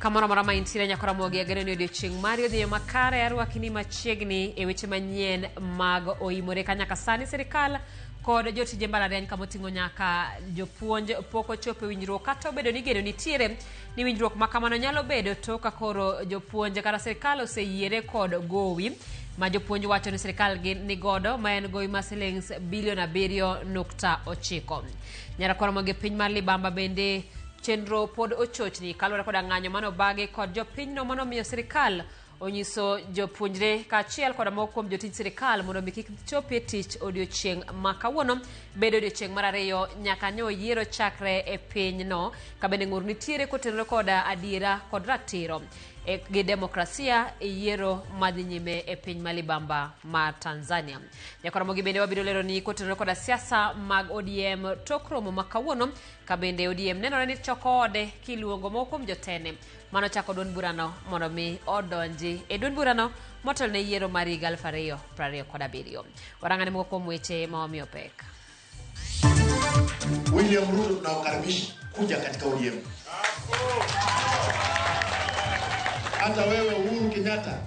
Kamoro amora ma intiere nyakora ageno ni odiochieng' mari odhi e makare. Arwaki ni machiegni e weche manyien mag oimore ka nyaka sani sirikal kod jotije mbalariany kamoting'o nyaka jopuonj pok ochopo e winjruok, kata obedo ni geno nitiere ni winjruok ma kamano nyalo bedo tok ka koro jopuonj kata sirikal oseyiere kod gowi ma jopuonj wacho ni sirikal ni godo, ma en gowi ma silings bilion 7.9. Nyarakwara e piny mar Libamba bende chenro pod ochochni kaluwore koda ng'anyo manobagi kod jopinyno manomiyo sirikal onyiso jopuonjre kaachiel koda moko kuom jotij sirikal mondo mi kik chopi e tich odiochieng' ma kawuono bedo odiochieng' mar ariyo nyaka ne oyiero chakre e pinyno, ka bende ng'ur nitiere kotenore koda adiera kod ratiro gi demokrasia e yiero madhi nyime e piny ma Libamba mar Tanzania. Nyakoromogi bende wabiro lero ni kotenore koda siasa mag ODM tok romo ma kawuono, ka bende ODM nenore ni choko ode kiluongo moko kuom jotene mano chako duond burano mondo mi odonji e duond burano motelo ne yiero mar higa 2027. Warang'ane moko kuom weche ma wamiyo pek. William Ruto tunawakaribisha kuja katika ODM. Hata wewe Uhuru Kenyatta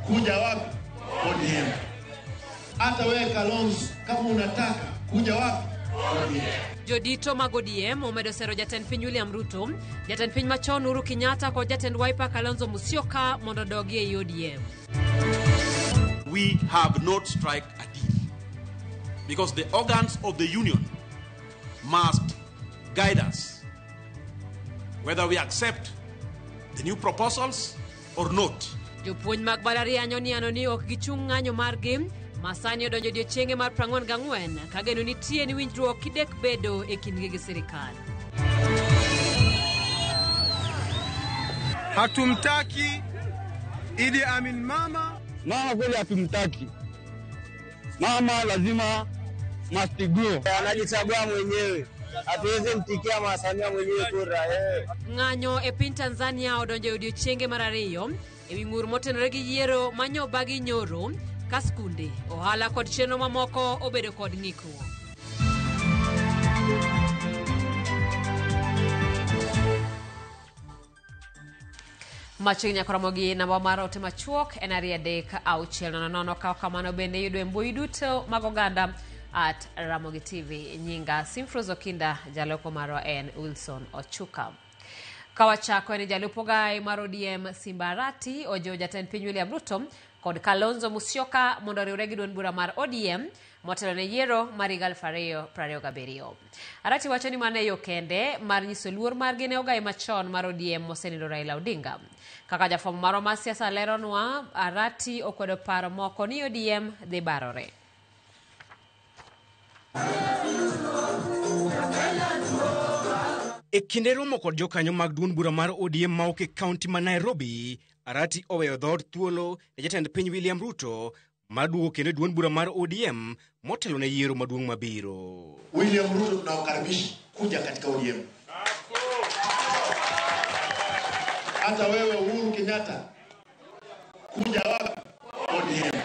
kuja wapi? ODM. Hata wewe Kalonzo kama unataka kuja wapi? ODM. Jodito mag ODM omedo sero jatend piny William Ruto, jatend piny machon Uhuru Kenyatta kod jatend Wiper Kalonzo Musyoka mondo odogi ei ODM. We have not strike a deal because the organs of the union must guide us whether we accept the new proposals or not. Jopuonj mag mbalariany oniano ni ok gichung' ng'anyo margi masani odonjo odiechienge mar 44 ka geno nitie ni winjruok kidek bedo e kindgi gi sirikal. Hatumtaki Idi Amin mama. Mama kweli hatumtaki. Mama lazima must go. Anajichagua mwenyewe. Hatuwezi mtikia Mama Samia mwenyewe kura. Ng'anyo e piny Tanzania odonjo e odiechienge mar ariyo ewi ng'ur motenore gi yiero manyobagi nyoro ka skunde, ohala kod chenro mamoko obedo kod ng'ikruok. Machiegni nyakoromogi namba mar ote machuok en 23600. Ka kamano bende yudo e mbui duto mag oganda at Ramogi TV. Nyinga Simfros Okinda, jaloko marwa en Wilson Ochuka. Kawachako en jalup ogai mar ODM Simba Arati ojiwo jatend piny William Ruto kod Kalonzo Musyoka mondo oriwre gi duond bura mar ODM motelo ne yiero mar higa 2027. Arati wacho ni mano e yo kende mar nyiso luor margi ne ogai machon mar ODM mosenindo Raila Odinga. Kaka jafwambo marwa mar siasa leronwa, Arati okwedo paro moko ni ODM dhi barore. E kinde romo kod jokanyo mag duond bura mar ODM ma ok e kaunti ma Nairobi, Arati oweyo dhood thuolo ne jatend piny William Ruto mar duogo kendo e duond bura mar ODM motelo ne yiero maduong' mabiro. William Ruto tunawakaribisha kuja katika ODM. Hata wewe Uhuru Kenyatta kuja wapi? ODM.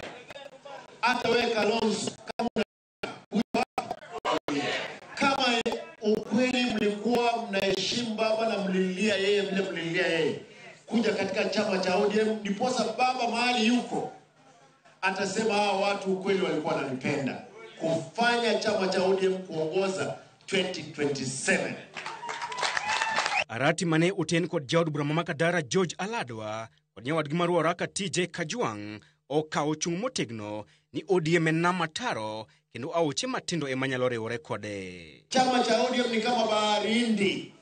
Hata wewe Kalonzo kama kuja wapi? ODM. Kama ukweli mlikuwa mnaheshimu baba na mlilia yeye vile mlilia yeye, kuja katika chama cha ODM, ndiposa baba mahali yuko atasema hawa watu ukweli walikuwa wananipenda, kufanya chama cha ODM kuongoza 2027. Arati mane oten kod jaod bura ma Makadara George Aladwa kod nyawadgi mar Waraka TJ Kajwang' okawo chung' motegno ni ODM en nam ataro kendo aoche matindo ema nyalo riwore kode. Chama cha ODM ni kama bahari Hindi.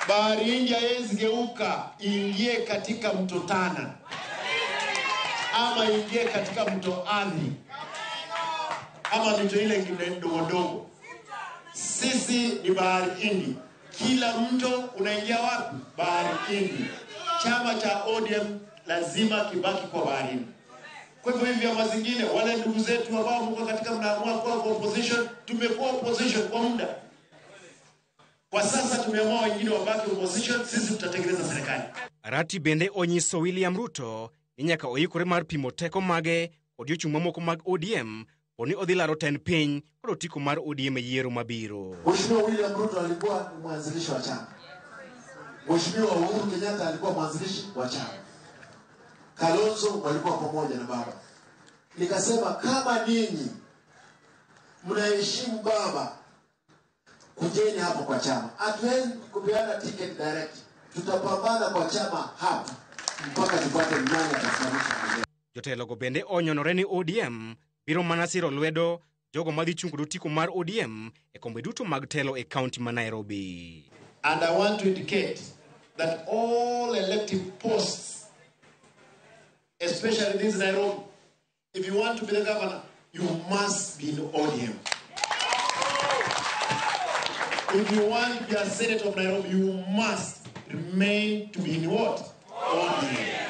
Bahari Hindi haiwezi geuka iingie katika mto Tana ama ingie katika mto Athi ama mito ile ingine ndogo ndogo. Sisi ni bahari Hindi. Kila mto unaingia wapi? Bahari Hindi. Chama cha ODM lazima kibaki kwa baharini. Kwa hivyo hivi vyama zingine, wale ndugu zetu ambao mko katika mnaamua kuwa kwa opposition, tumekuwa opposition kwa muda. Kwa sasa tumeamua wengine wabaki opposition, sisi tutatengeneza serikali. Arati bende onyiso William Ruto ni nyaka oikore mar pimo teko mage kod jochung' mamoko mag ODM poni odhi laro tend piny kod otiko mar ODM e yiero mabiro. Mheshimiwa William Ruto alikuwa ni mwanzilishi wa chama. Mheshimiwa Uhuru Kenyatta alikuwa mwanzilishi wa chama. Kalonzo walikuwa pamoja na baba. Nikasema kama ninyi mnaheshimu baba, kujeni hapo kwa chama. Hatuwezi kupeana ticket direct. Tutapambana kwa chama hapa mpaka tupate nani atasimamisha mbele. Jotelo go bende onyonore ni ODM biro mana siro lwedo jogo madhi chung' kod otiko mar ODM e kombe duto mag telo e kaunti ma Nairobi. And I want to indicate that all elective posts, especially this Nairobi, if you want to be the governor, you must be in ODM. If you want to be a senator of Nairobi, you must remain to be in what? ODM.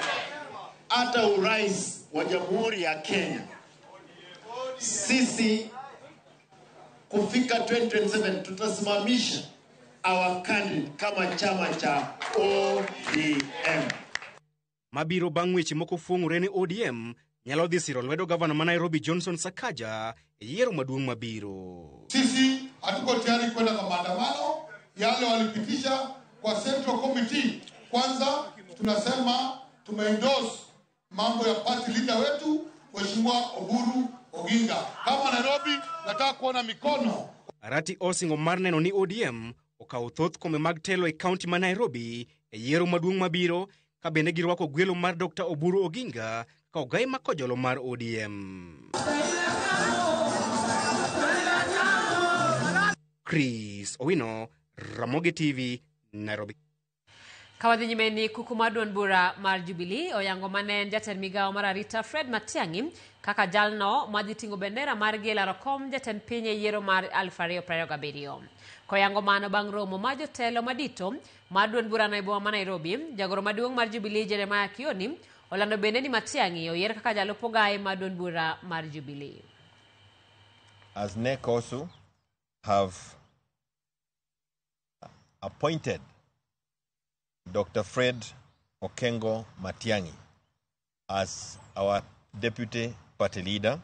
Hata urais wa Jamhuri ya Kenya, sisi kufika 2027 tutasimamisha our candidate kama chama cha ODM. Mabiro bang' weche moko fuong'ore ni ODM nyalo dhi siro lwedo gavana ma Nairobi Johnson Sakaja e yiero maduong' mabiro. Sisi hatuko tayari kwenda kwa maandamano yale walipitisha kwa Central Committee. Kwanza tunasema tumeendorse mambo ya party leader wetu Mheshimiwa Oburu Oginga. Kama Nairobi nataka kuona mikono. Arati osingo mar neno ni ODM okawo thoth kombe mag telo e kaunti ma Nairobi e yiero maduong' mabiro ka bende girwako gwelo mar Dr. Oburu Oginga ka ogai makojolo mar ODM. Chris Owino, Ramogi TV, Nairobi. Kawadhi nyime ni kuku mar duond bura mar Jubilee oyango mane en jatend migawo mar arita Fred Matiang'i kaka jalno madhi ting'o bendera margi e laro kom jatend piny e yiero mar 2027. Koyango mano bang' romo mar jotelo madito mar duond burano e boma ma Nairobi, jagoro maduong' mar Jubilee Jeremiah Kioni olando bende ni Matiang'i oyier kaka jalup ogaye mar duond bura mar Jubilee. As NEC also have appointed Dr. Fred Okengo Matiang'i as our deputy party leader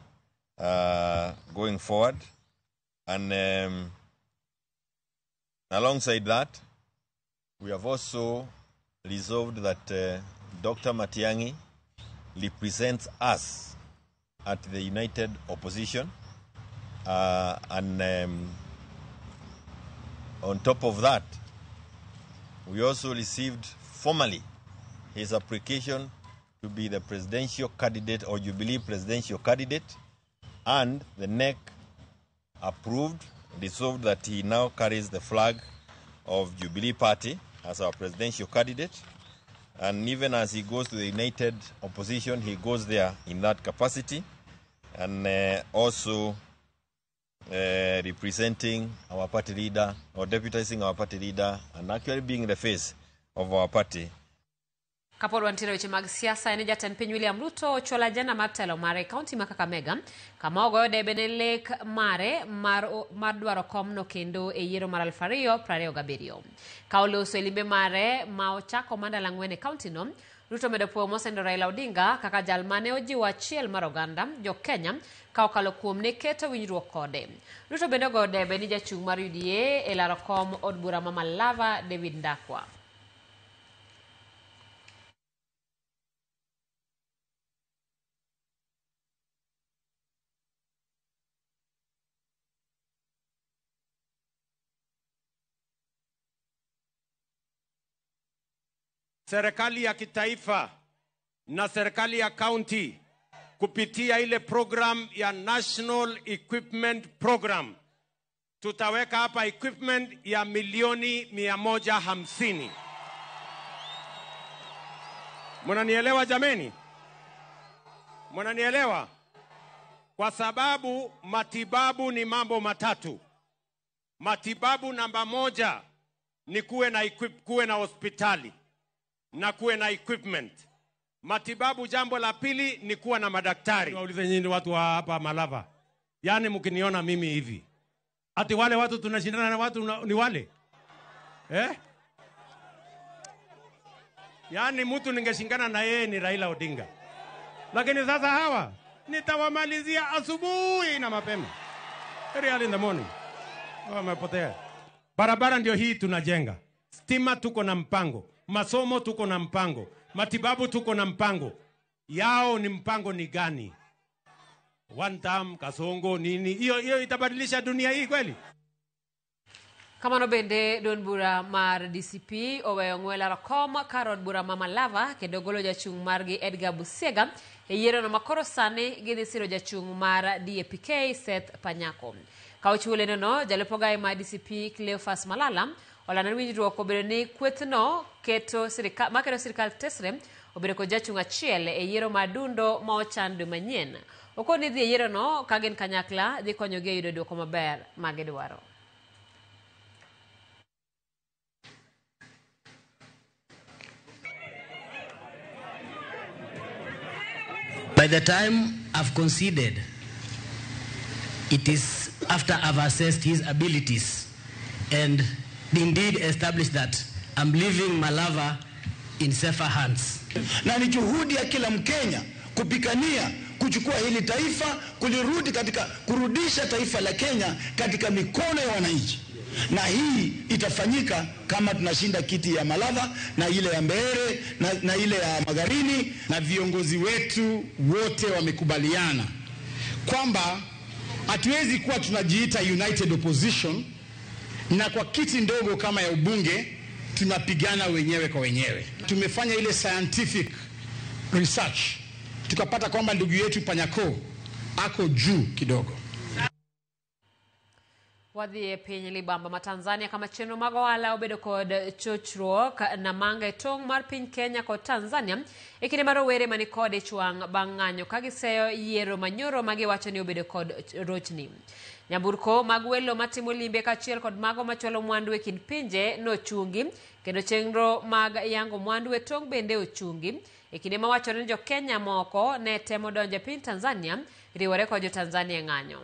going forward. And alongside that, we have also resolved that Dr. Matiang'i represents us at the United Opposition. And on top of that, we also received formally his application to be the presidential candidate or Jubilee presidential candidate, and the NEC approved, resolved that he now carries the flag of Jubilee Party as our presidential candidate. And even as he goes to the United Opposition, he goes there in that capacity, and also representing our party leader or deputizing our party leader and actually being the face of our party. Kapod wantiere weche mag siasa, en jatend piny William Ruto ochwalo ajenda mar telo mare e kaunti ma Kakamega kama ogoyo debe ne lek mare mar dwaro komno kendo e yiero mar 2027. Ka oloso e limbe mare ma ochako Mandala ang'wen e kaunti no, Ruto omedo puoyo mosendo Raila Odinga kaka jal mane ojiwo achiel mar oganda jo Kenya ka okalo kuom ne keto winjruok kode. Ruto bende ogoyo debe ni jachung' mar UDA e laro kom od bura ma Malava David Ndakwa. Serikali ya kitaifa na serikali ya county kupitia ile program ya National Equipment Program tutaweka hapa equipment ya milioni 150. Mnanielewa jameni? Mnanielewa? Kwa sababu matibabu ni mambo matatu. Matibabu namba moja ni kuwe na hospitali na kuwe na equipment. Matibabu jambo la pili ni kuwa na madaktari. Waulize nyinyi watu wa hapa Malava. Yaani mkiniona mimi hivi, ati wale watu tunashindana na watu ni wale? Yaani mtu ningeshindana na yeye ni Raila Odinga. Lakini sasa hawa Nitawamalizia asubuhi na mapema. Very early in the morning. Wamepotea. Barabara ndio hii tunajenga. Stima tuko na mpango. Masomo tuko na mpango. Matibabu tuko na mpango. Yao ni mpango ni gani? One term, Kasongo, nini? Hiyo itabadilisha dunia hii kweli? Kamano bende duond bura mar DCP oweyo ng'we laro kom kar od bura ma Malava kendo golo jachung' margi Edgar Busiega e yierono makoro sani gidhi siro jachung' mar DAPK Seth Panyako. Ka ochiwo lendono, jalup ogaye mar DCP Cleophas Malala olando ni winjruok obedo ni kwethno keto sirikal, maketo sirikal tesre obedo kod jachung' achiel e yiero mar dundo ma ochan dwe manyien. Okoni dhi e yierono ka gin kanyakla dhi konyogi e yudo duoko maber ma gidwaro. By the time I've conceded, it is after I've assessed his abilities and indeed established that I'm leaving Malava in safer hands. Na ni juhudi ya kila Mkenya kupigania kuchukua hili taifa, kulirudi katika, kurudisha taifa la Kenya katika mikono ya wananchi. Na hii itafanyika kama tunashinda kiti ya Malava na ile ya Mbeere na ile ya Magarini. Na viongozi wetu wote wamekubaliana kwamba hatuwezi kuwa tunajiita United Opposition na kwa kiti ndogo kama ya ubunge tunapigana wenyewe kwa wenyewe. Tumefanya ile scientific research tukapata kwamba ndugu yetu Panyako ako juu kidogo. Wadhi e piny libamba ma Tanzania kama chenro mag ohala obedo kod chochruok na manga e tong' mar piny Kenya kod Tanzania e kinde ma rowere mani kod ich wang' bang' ng'anyo ka giseyo yiero manyoro ma giwacho ni obedo kod rochni. Nyamburko mag welo matimo limbe kaachiel kod mago machwalo mwandu e kind pinje nochungi kendo chenro mag yango mwandu e tong' bende ochungi e kinde ma wachore ni jo-Kenya moko ne temo donjo e piny Tanzania riwore kod jo-Tanzania e ng'anyo.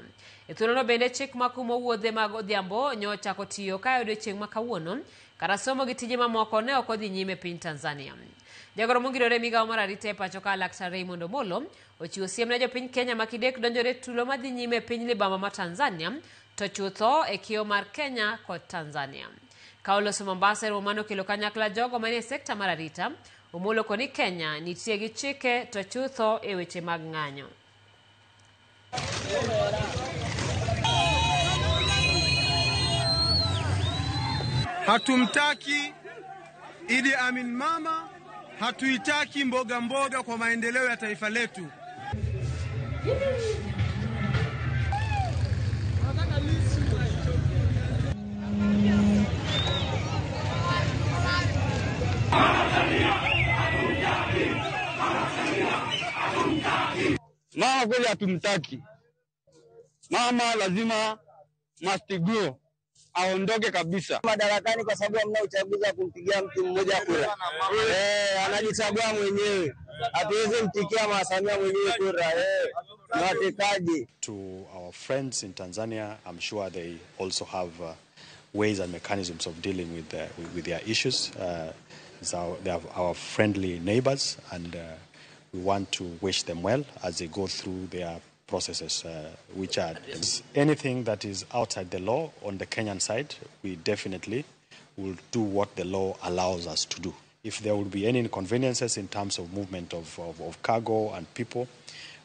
E thuolono bende chik makumo wuodhe mag odhiambo nyochako tiyo ka e odiechieng' ma kawuono kata somo gi tije mamoko ne ok odhi nyime e piny Tanzania. Jagoro mongirore e migawo mar arita e pacho ka Laktar Raymond Omolo ochiwo siem ne jopiny Kenya ma kidek donjore e tulo madhi nyime e piny libamba ma Tanzania to chutho e kiewo mar Kenya kod Tanzania. Ka oloso Mombasa e romo manokelo kanyakla jogo manie sekta mar arita, Omolo koni Kenya nitie gi chike to chutho e weche mag ng'anyo. Hatumtaki Idi Amin mama, hatuitaki mboga mboga kwa maendeleo ya taifa letu. Mama kweli hatumtaki. Mama lazima must go. Aondoke kabisa madarakani kwa sababu hamna uchaguzi wa kumpigia mtu mmoja kura. Anajichagua mwenyewe. Hatuwezi mtikia Mama Samia mwenyewe kura. Ni watekaji. To our friends in Tanzania, I'm sure they also have ways and mechanisms of dealing with their issues. So they are our friendly neighbors, and we want to wish them well as they go through their processes, which are anything that is outside the law on the Kenyan side, we definitely will do what the law allows us to do. If there will be any inconveniences in terms of movement of cargo and people,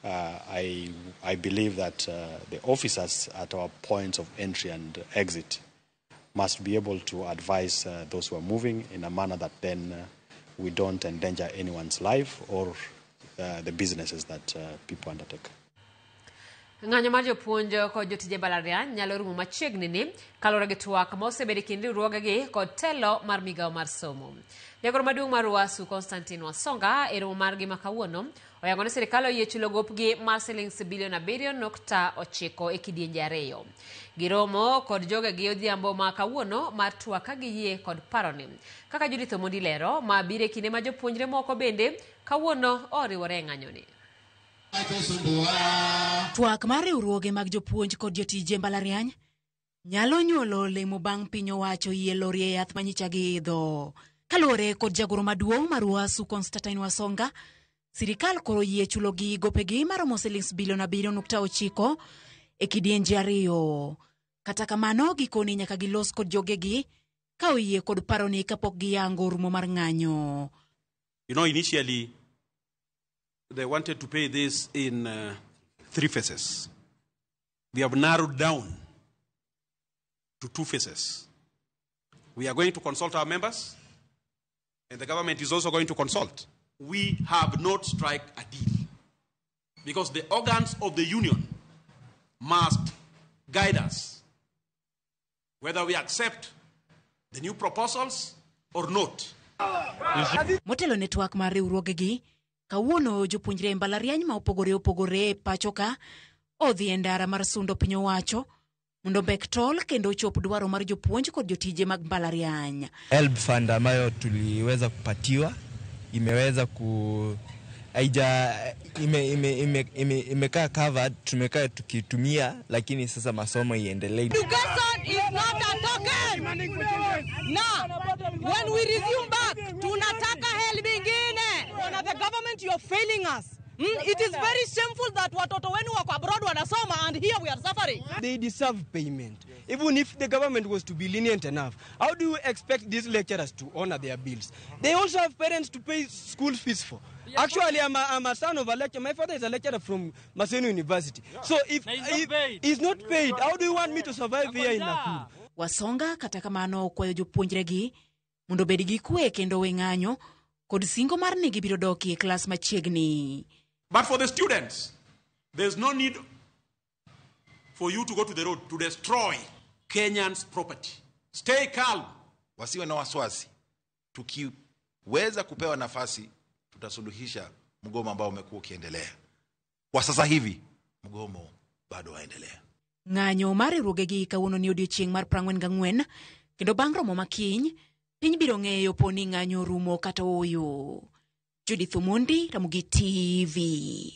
I believe that the officers at our points of entry and exit must be able to advise those who are moving in a manner that then we don't endanger anyone's life or the businesses that people undertake. Ng'anyo mar jopuonj kod jotije mbalariany nyalo rumo machiegni ni kaluwore gi twak ma osebedo e kind riwruogegi kod telo mar migawo mar somo. Jagoro maduong' mar UASU Constantine Wasonga e romo margi ma kawuono oyango ni sirikal oyie chulo gopgi mar siling bilion 7.9 e kidienje 2. Giromo kod jogegi odhiambo ma kawuono mar twak ka giyie kod paroni. Kaka Judith Omondi lero, ma biro e kinde ma jopuonjre moko bende kawuono oriwore e ng'anyoni. Twak mar riwruoge mag jopuonj kod jotije mbalariany nyalo nyuolo olemo bang' piny owacho yie lorie yath manyicha giidho. Kaluwore kod jagoro maduong' mar UASU Constantine Wasonga, Sirikal koro oyie chulogi gopegi maromo silings bilion 7.9 e kidienje 2. Kata kamano gikoni nyaka gilos kod jogegi ka oyie kod paroni kapok giyango rumo mar ng'anyo. You know, initially they wanted to pay this in 3 phases. We have narrowed down to 2 phases. We are going to consult our members, and the government is also going to consult. We have not struck a deal because the organs of the union must guide us whether we accept the new proposals or not. Motelo ne twak mar riwruogegi, kawuono jopuonjre e mbalariany ma opogore opogore e pacho ka odhi e ndara mar sundo piny owacho mondo ombek tol kendo ochop dwaro mar jopuonj kod jotije mag mbalariany. HELB fund ambayo tuliweza kupatiwa imeweza ku haija imekaa covered, tumekaa tukitumia, lakini sasa masomo iendelee. Education is not a token. Na when we resume back tunataka HELB ingine. The government, you are failing us. It is very shameful that watoto wenu wako abroad wanasoma and here we are suffering. They deserve payment. Even if the government was to be lenient enough, how do you expect these lecturers to honor their bills? They also have parents to pay school fees for. Actually, I'm a son of a lecturer. My father is a lecturer from Maseno University. So if he's not paid, how do you want me to survive here in Nakuru? Wasonga kata kamano okwayo jopuonjregi mondo obed gi kwe kendo we ng'anyo kod singo mar ni gibiro dok e klas machiegni. But for the students, there's no need for you to go to the road to destroy Kenyans' property. Stay calm. Wasiwe na wasiwasi. Tukiweza kupewa nafasi, tutasuluhisha mgomo ambao umekuwa ukiendelea. Kwa sasa hivi, mgomo bado waendelea. Ng'anyo mar riwruogegi kawuono ni odiochieng' mar 44 kendo bang' romo makiny, piny biro ng'eyo po ni ng'anyo rumo kata ooyo. Judith Omondi, Ramogi TV.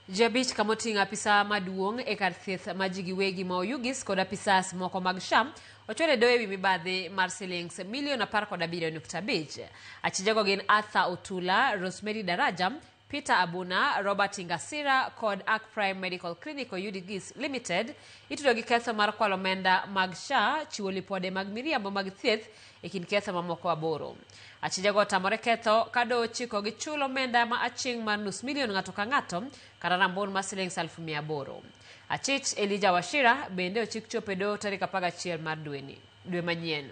Ji abich kamoting'o apisa maduong' e kar thieth ma ji giwegi ma Oyugis kod apisas moko mag SHA ochwal e doho ewi mibadhi mar silings milion 17.5. Achijego gin Arthur Otula, Rosemary Daraja, Peter Abuna, Robert Ingasira kod Ark Prime Medical Clinic Oyugis Limited itudo gi ketho mar kwalo omenda mag SHA, chiwo lipode mag miriambo mag thieth e kind ketho mamoko 8. Achijego otamore ketho ka doho ochiko gi chulo omenda ma aching' mar 500,000 ng'ato ka ng'ato kata rambun mar silings 800,000. Achich Elijah Wachira bende ochik chopo e doho tarik 11 mar dwe manyien.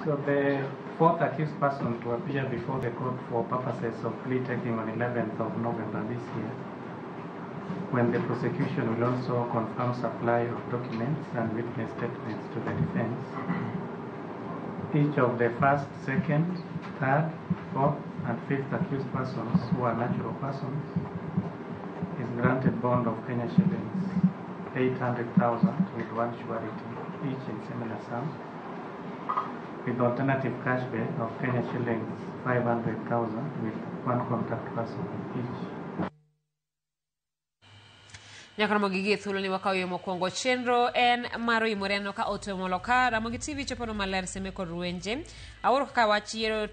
So the fourth accused person to appear before the court for purposes of plea taking on 11th of November this year, when the prosecution will also confirm supply of documents and witness statements to the defense. Each of the first, second, third, fourth, and fifth accused persons who are natural persons is granted bond of Kenya shillings 800,000 with one surety, each in similar sum, with alternative cash bail of Kenya shillings 500,000 with one contact person each. Nyaka Ramogi gi thuolo ni wakaw yo mokwongo. Chenro en mar oimore aneno ka otemo loka Ramogi TV chopono maler seme kod ruenje. Awuoro kaka wach yiero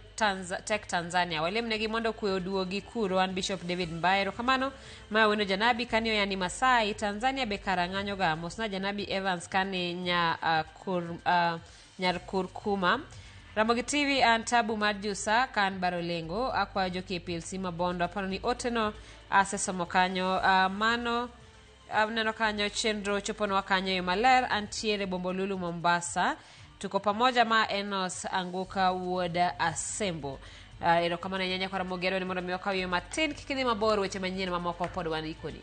Tech Tanzania. Walemnegi mondo kwe oduogi kuro. An Bishop David Mbae. Erokamano ma weno Janabi kani oyani Masai Tanzania be kara ng'anyo ga. Mosna Janabi Evans kani nyar Kurkuma. Ramogi TV an Tabu mar Jusa kan Barolengo. Akwayo jo KPLC Mabondo. Aparo ni oteno asesomo kanyo. Mano aneno kanyo chenro choponwa kanyo yo maler. Antiere Bombolulu Mombasa. Tuko pamoja ma Enos Anguka wuod Asembo. Erokamano ahinya kwa Ramogi adwaro ni mondo mi wakaw yo matin kik idhi mabor weche manyien mamoko pod wan ikoni.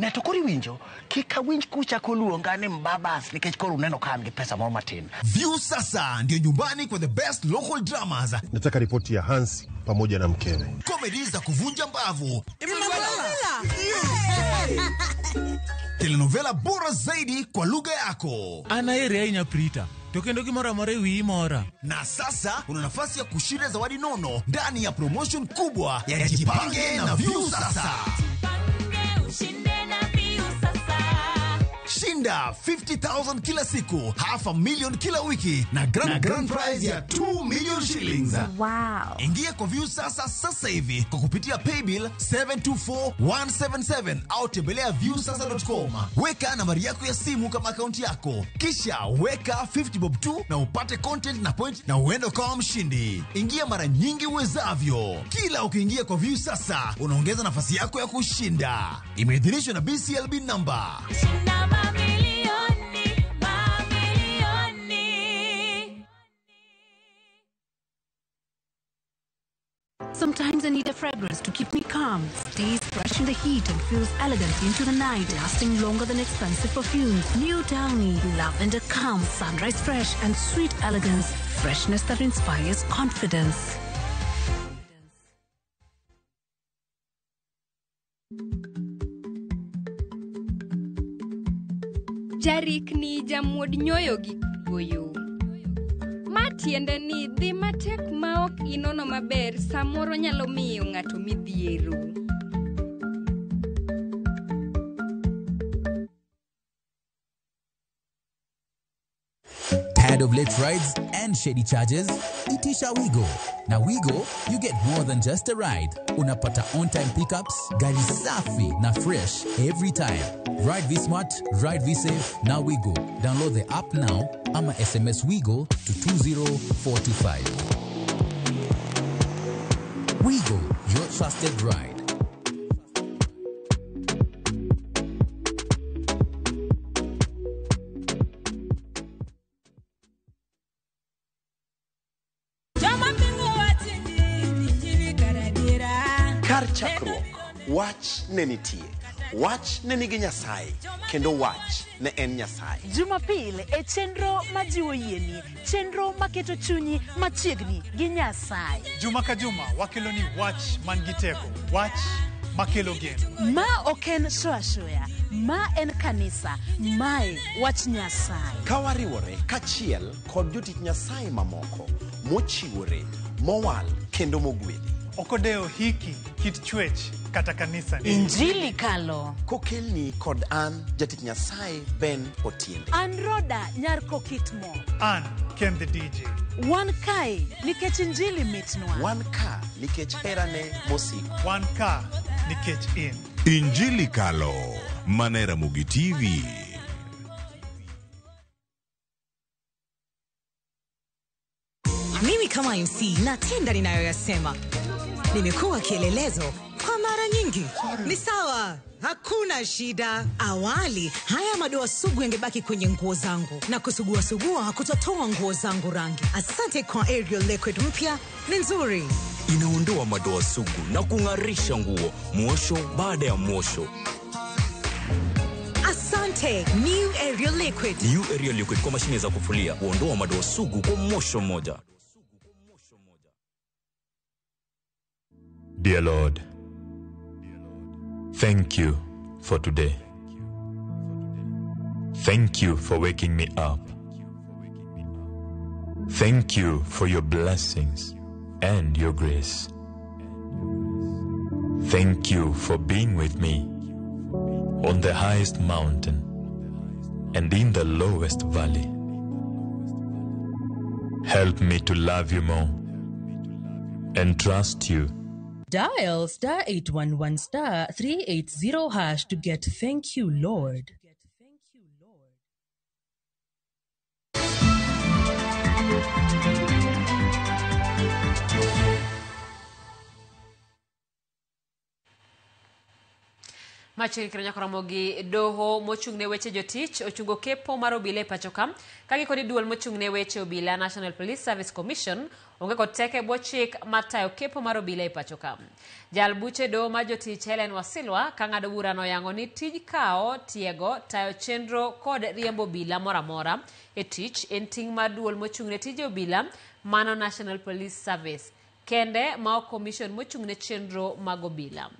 Ne to koro iwinjo, kik awinj kuchako luonga ni mbabas nikech koro uneno ka an gi pesa moro matin. Viusasa ndio nyumbani kwa the best local dramas. Nataka ripoti ya Hansi pamoja na mkewe. Comedy za kuvunja mbavu, telenovela bora zaidi kwa lugha yako. An aheri ahinya Prita, to kendo gimoro amora e wiyi mora. Na sasa una nafasi ya kushinda zawadi nono ndani ya promotion kubwa ya Jipange na Viusasa. Shinda 50,000 kila siku, 500,000 kila wiki na grand prize ya 2 million shillings. Wow. Ingia kwa Viusasa sasa hivi kwa kupitia paybill 724177 au tembelea viusasa.com. Weka nambari yako ya simu kama akaunti yako, kisha weka 50 bob tu na upate content na point na uende ukawa mshindi. Ingia mara nyingi uwezavyo. Kila ukiingia kwa Viusasa unaongeza nafasi yako ya kushinda. Imeidhinishwa na BCLB number. Sometimes I need a fragrance to keep me calm, stays fresh in the heat and feels elegant into the night, lasting longer than expensive perfumes. New Downy, lavender calm, sunrise fresh and sweet elegance, freshness that inspires confidence. Jarikni jamuod nyoyo gi kuoyo. Ma tiende ni dhi matek ma ok inono maber samoro nyalo miyo ng'ato midhiero. Tired of late rides and shady charges? Itisha Wigo. Na Wigo, you get more than just a ride. Unapata on-time pickups, gari safi na fresh every time. Ride V-Smart, ride V-Safe, na Wigo. Download the app now ama SMS Wigo to 20425. Wigo, your trusted ride. Kar chakruok, wach ne nitie, wach ne nigi Nyasaye, kendo wach ne en Nyasaye. Jumapil e chenro majiwo yieni, chenro maketo chunyi machiegni gi Nyasaye. Juma ka juma wakelo ni wach man gi teko, wach makelo geno. Ma ok en show ashoya, ma en kanisa, mae wach Nyasaye. Ka wariwore kachiel kod jotich Nyasaye mamoko mochiwore, mowal kendo mogwedhi. Ok odewo hiki, kit chwech kata kanisa. Injili kalo. Kokelni kod an jatich Nyasaye Ben Otiende. An Roda nyar Kokitmo. An Ken the DJ. Wan kae nikech injili mitnwa. Wan ka nikech herane mosiko. Wan ka nikech in. Injili kalo. Mana e Ramogi TV. Mimi kama MC natenda ninayoyasema. Nimekuwa kielelezo kwa mara nyingi. Ni sawa, hakuna shida. Awali, haya madoa sugu yangebaki kwenye nguo zangu. Na kusugua sugua hakutatoa nguo zangu rangi. Asante kwa Ariel Liquid mpya, ni nzuri. Inaondoa madoa sugu na kung'arisha nguo, mwosho baada ya mwosho. Asante, New Ariel Liquid. New Ariel Liquid kwa mashine za kufulia, huondoa madoa sugu kwa mwosho mmoja. Dear Lord, thank you for today. Thank you for waking me up. Thank you for your blessings and your grace. Thank you for being with me on the highest mountain and in the lowest valley. Help me to love you more and trust you. Dial star 811 star 380 hash to get thank you, Lord. Machiegni kendo nyaka romo gi doho mochung' ne weche jotich ochungo kepo mar obila e pacho ka ka gikoni duol mochung' ne weche obila National Police Service Commission onge kod teko e bwo chik matayo kepo mar obila e pacho ka. Jal buche doho mar jotich Helen Wasilwa ka ng'ado bura noyango ni tij kawo, tiego, tayo chenro kod riembo obila moro amora e tich en ting' mar duol mochung' ne tije obila mano National Police Service kende ma ok commission mochung' ne chenro mag obila.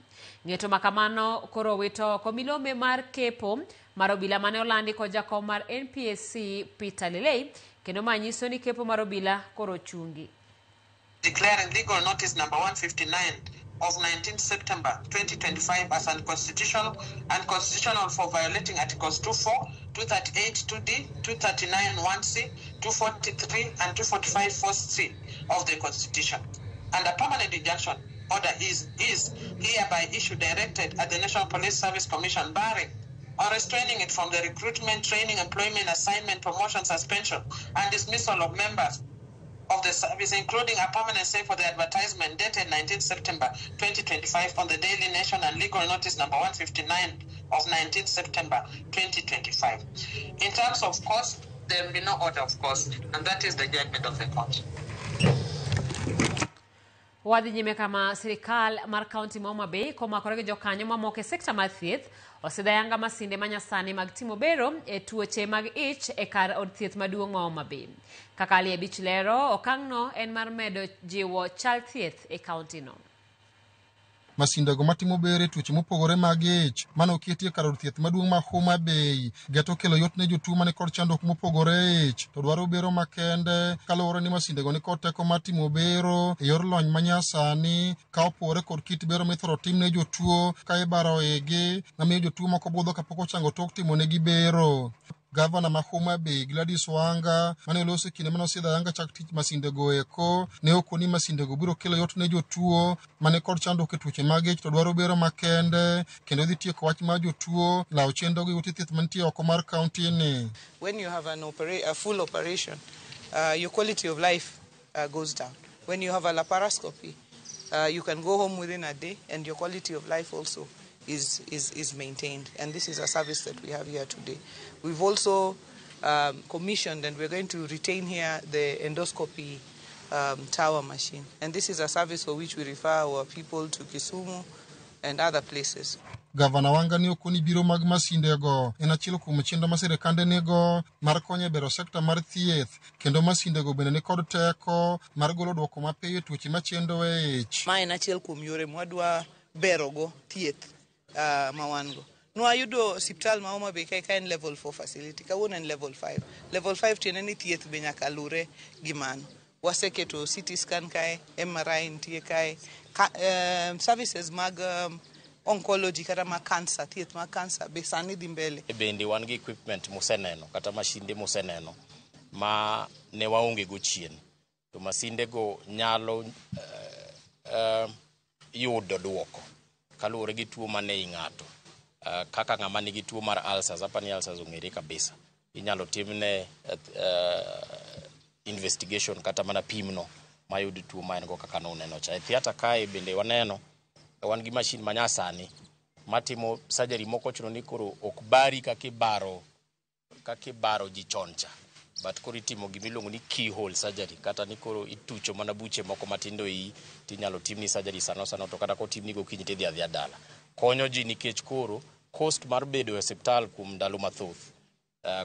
Ng'eto makamano koro wito oko milome mar kepo mar obila mane olandi kod jakom mar NPSC Peter Lelei kendo ma nyiso ni kepo mar obila koro chungi. Declaring legal notice number 159 of 19 September 2025 as unconstitutional and constitutional for violating Articles 24, 238 2D, 239 1C, 243 and 245 4C of the Constitution. And a permanent injunction order is hereby issued directed at the National Police Service Commission barring or restraining it from the recruitment, training, employment, assignment, promotion, suspension, and dismissal of members of the service, including a permanent stay for the advertisement dated 19 September 2025 on the Daily Nation and legal notice number 159 of 19 September 2025. In terms of cost, there will be no order of cost, and that is the judgment of the court. Wadhi nyime kama sirikal mar kaunti ma Homa Bay komakore gi jokanyo mamoko e sekta mar thieth osidho ayanga masinde manyasani mag timo bero e tuoche mag ich e kar od thieth maduong' ma Homa Bay. Kaka Ali Abich lero, okang'no en mar medo jiwo chal thieth e kaunti no. Masindego matimo bero e tuoche mopogore mag ich mane oketi e kar od thieth maduong' ma Homa Bay geto kelo yot ne jotuo mane kod chandruok mopogore e ich to dwaro bero makende kaluwore ni masindego nikod teko mar timo bero e yor lony manyasani ka opogore kod kit bero mithoro tim ne jotuo ka ibaro igi mamiyo jotuo moko budho kapok ochango tok timo negi bero. Gavana ma Homa Bay Gladys Wanga mane oloso kinde mane osidho ayanga chak tich masindego eko ne okoni masindego biro kelo yot ne jotuo mane kod chandruok e tuoche mag ich to dwaro bero makende kendo dhi tieko wach mar jotuo lawo chenro gi ute thieth mantie oko mar kaunti ni. When you have a full operation, your quality of life goes down. When you have a laparoscopy, you can go home within a day and your quality of life also is maintained. And this is a service that we have here today. We've also commissioned, and we're going to retain here, the endoscopy tower machine. And this is a service for which we refer our people to Kisumu and other places. Gavana Wanga ne okoni biro mag masindego en achiel kuom chenro ma sirikande nigo mar konyo e bero sekta mar thieth kendo masindego bende nikod teko mar golo duoko mapiyo e tuoche machendo e ich. Ma en achiel kuom yore mwadwa berogo thieth ma wan go. Nwayudo osiptal ma Homa Bay kae ka en level 4 facility, kawuono en level 5. Level 5 tiende ni thieth be nyaka lure gi mano. Waseketo CT scan kae, MRI nitie kae, services mag oncology kata mag cancer, thieth mag cancer be sani dhi mbele. Bende wan gi equipment moseneno kata mashinde moseneno ma ne waonge go chien. To masinde go nyalo yudo duoko kaluwore gi tuo mane i ng'ato. Kaka ng'ama nigi tuo mar ulcers, apani ulcers ong'ere kabisa. Inyalo timne investigation kata mana pimno mayud tuo ma en go kaka nuneno cha. E theatre kae bende waneno wan gi machine manyasani matimo surgery moko ochuno ni koro ok bari kaka ibaro ji chon cha, but koro itimo gimiluongo ni keyhole surgery, kata ni koro itucho mana buche moko matindo iyi tinyalo timni surgery sano sano, to kata kotimni gokinyi tidhi adhiya dala. Konyo ji nikech koro cost mar bedo e osiptal kuom ndalo mathoth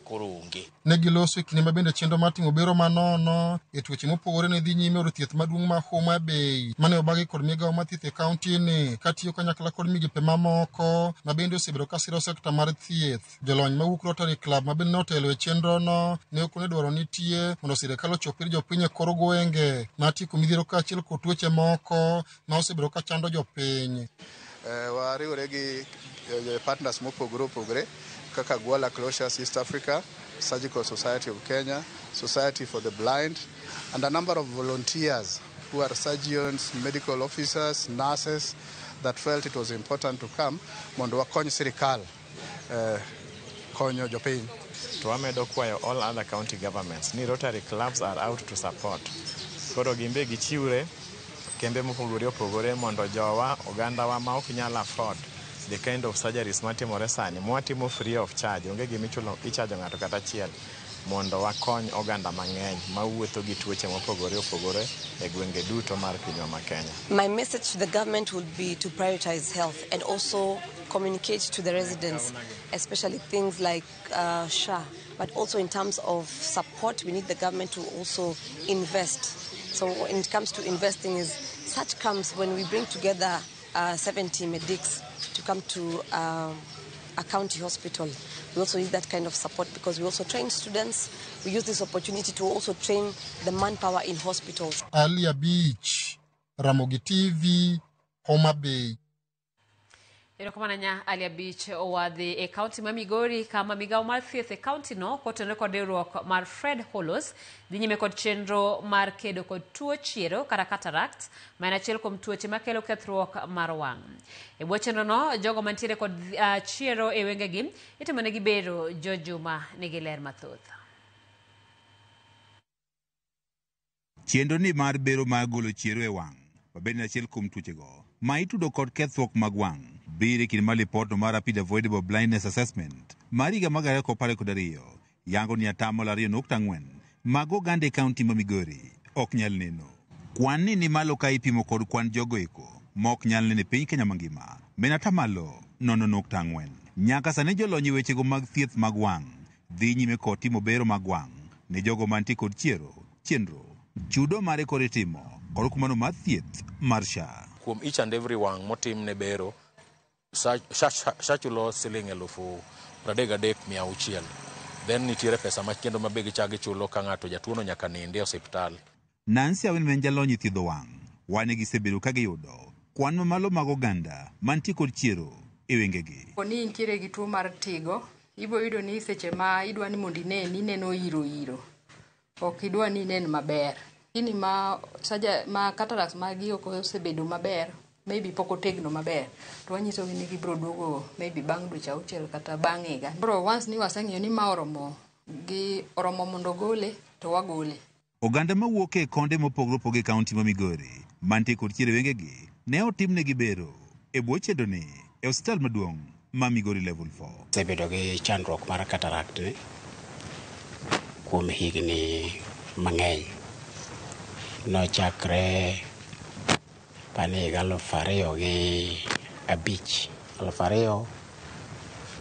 koro onge. Ne giloso e kinde ma bende chenro mar timo bero manono e tuoche mopogore ne dhi nyime od thieth maduong' ma Homa Bay mane obagi kod migawo mar thieth e kaunti ni katiyo kanyakla kod migepe mamoko ma bende osebedo ka siro sekta mar thieth. Jolony mawuok Rotary Club ma bende notelo e chenro no ne okone dwaro nitie mondo sirikal ochop ir jopiny e kor gwenge mar tieko midhiero kaachiel kod tuoche moko ma osebedo ka chando jopiny. Wariwore gi partners mopogore opogore kaka Gwala Closures East Africa, Surgical Society of Kenya, Society for the Blind, and a number of volunteers who are surgeons, medical officers, nurses that felt it was important to come mondo wakony sirikal konyo jopiny. To wamedo kwayo all other county governments ni Rotary clubs are out to support. Koro gimbe gichiwre kembe mopogore opogore mondo jowa, ogandawa ma ok nyal afford With the kind of surgeries matimore sani, mwatimo free of charge, onge gimichulo ichajo ng'ato kata achiel mondo wakony oganda mang'eny mawuotho gi tuoche mopogore opogore e gwenge duto mar pinywa ma Kenya. My message to the government would be to prioritize health and also communicate to the residents, especially things like SHA. But also in terms of support, we need the government to also invest. So when it comes to investing, is such comes when we bring together 70 medics to come to a county hospital. We also need that kind of support because we also train students. We use this opportunity to also train the manpower in hospitals. Alia Beach, Ramogi TV, Homa Bay. Erokamano nya Alia Beach. Wadhi e kaunti ma Migori kama migawo mar thieth e kaunti no kotenore kod riwruok mar Fred Hollows dhi nyime kod chenro mar kedo kod tuo chiero kata cataract, ma en achiel kuom tuoche makelo kethruok mar wang'. E bwo chenro no, jogo mantiere kod chiero e wengegi itimonegi bero. Jojuma nigi ler mathoth. Chenro ni mar bero mar golo chiero e wang' mabende achiel kuom tuochego ma itudo kod kethruok mag wang' biro e kinde mar lipot no mar Rapid Avoidable Blindness Assessment mar higa mag 2022 yango ni 2.4% mag oganda e kaunti ma Migori ok nyal neno. Kwan ni ni malo ka ipimo kod kwan jogo eko ma ok nyal neno e piny Kenya mangima men 0.4%. Nyaka sani jolony e wechego mag thieth mag wang' dhi nyime kod timo bero mag wang' ne jogo mantie kod chiero chenro chudo mare kod itimo kod kumano mar thieth mar SHA. Kuom each and every wang' motim ne bero, SHA chulo siling 33,600. Then nitiere pesa ma kendo ma be gichako gichulo ka ng'ato jatuono nyaka nindi e osiptal. Nancy Awin en jalony e thiedho wang' wane gisebedo ka giyudo kwan mamalo mag oganda mantie kod chiero e wengegi. Ni intiere gi tuo mar tigo, ibo yudo ni seche ma idwa ni mondo inen, ineno iro iro. Ok idwa ni inen maber. Lakini ma ma cataracts magi ok osebedo maber, maybe pok otegno maber, to wanyisogi ni gibiro duogo maybe bang' dweche 6 kata bang' higa. Koro once ni waseng'iyo ni ma oromo gi oromo mondo gole, to wagole. Oganda mawuok e konde mopogore opogore e kaunti ma Migori mantie kod chiero e wengegi ne otimnegi bero e bwo chenroni e osiptal maduong' ma Migori Level 4. Asebedo gi chandruok mar cataract ni kuom higni mang'eny. Nochakre pane higa 2005,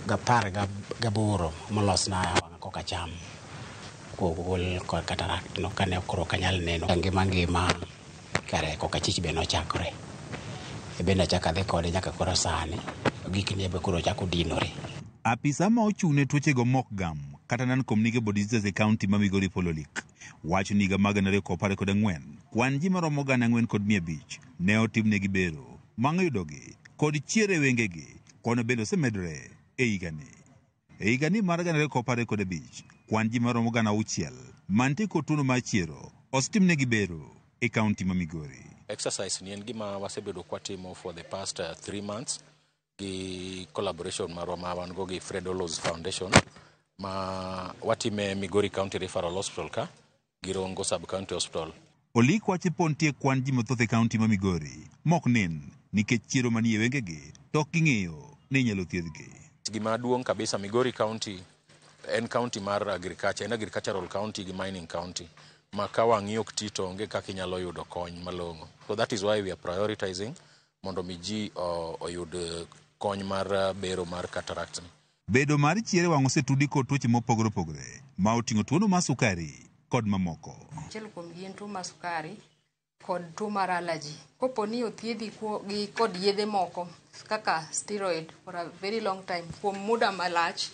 2018 molosna wang'a koka cham kogol kod cataract no kane koro ok anyal neno. Ngima kare koka chich be nochakore. E bende achako adhi kode nyaka koro sani. Gikni be koro ochako dinore. Apisa ma ochung' ne tuochego mok gam kata non-communicable diseases e kaunti ma Migori Pololik wacho ni higa mag 2014 kwan ji maromo 4,500 ne otimnegi bero mang' yudogi kod chiero e wengegi. Kwan bende osemedore e higani. E higani mar 2015 kwan ji maromo 6,000 mantie kod tuono mar chiero osetimnegi bero e kaunti ma Migori. Exercise ni en gima wasebedo kwatimo for the past 3 months gi collaboration marwa ma wan go gi Fred Hollows Foundation ma watime Migori County Referral Hospital ka gi Rongo Sub County Hospital. Olik wacho po nitie kwan ji mathoth e kaunti ma Migori mok nen nikech chiero manie wengegi to ok ging'eyo ni inyalo thiedhgi. Gima duong' kabisa, Migori County en county mar agriculture, en agricultural county gi mining county ma ka wang'i ok ti to onge kaka inyalo yudo kony malong'o. So that is why we are prioritizing mondo mi ji oyud kony mar bero mar cataract ni. Bedo mar chiero wang' osetudi kod tuoche mopogore opogore ma oting'o tuono mar sukari kod mamoko. Achiel kuom gi en tuo mar sukari kod tuo mar allergy. Kopo ni othiedhi gi kod yedhe moko kaka steroid for a very long time, kuom muda malach,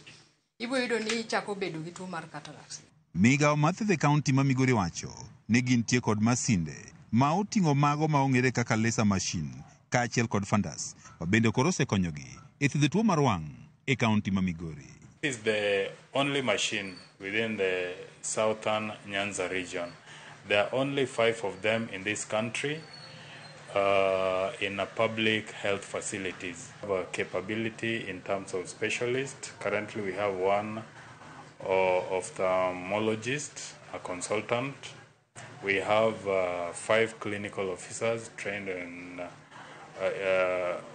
ibiro yudo ni ichako bedo gi tuo mar cataracts. Migawo mar thieth e kaunti ma Migori wacho ni gintie kod masinde ma oting'o mago ma ong'ere kaka laser machine kaachiel kod fundas ma bende koro osekonyogi e thiedho tuo mar wang' e kaunti ma Migori. This is the only machine within the southern Nyanza region. There are only 5 of them in this country in a public health facilities. We have a capability in terms of specialists. Currently we have one ophthalmologist, a consultant. We have 5 clinical officers trained in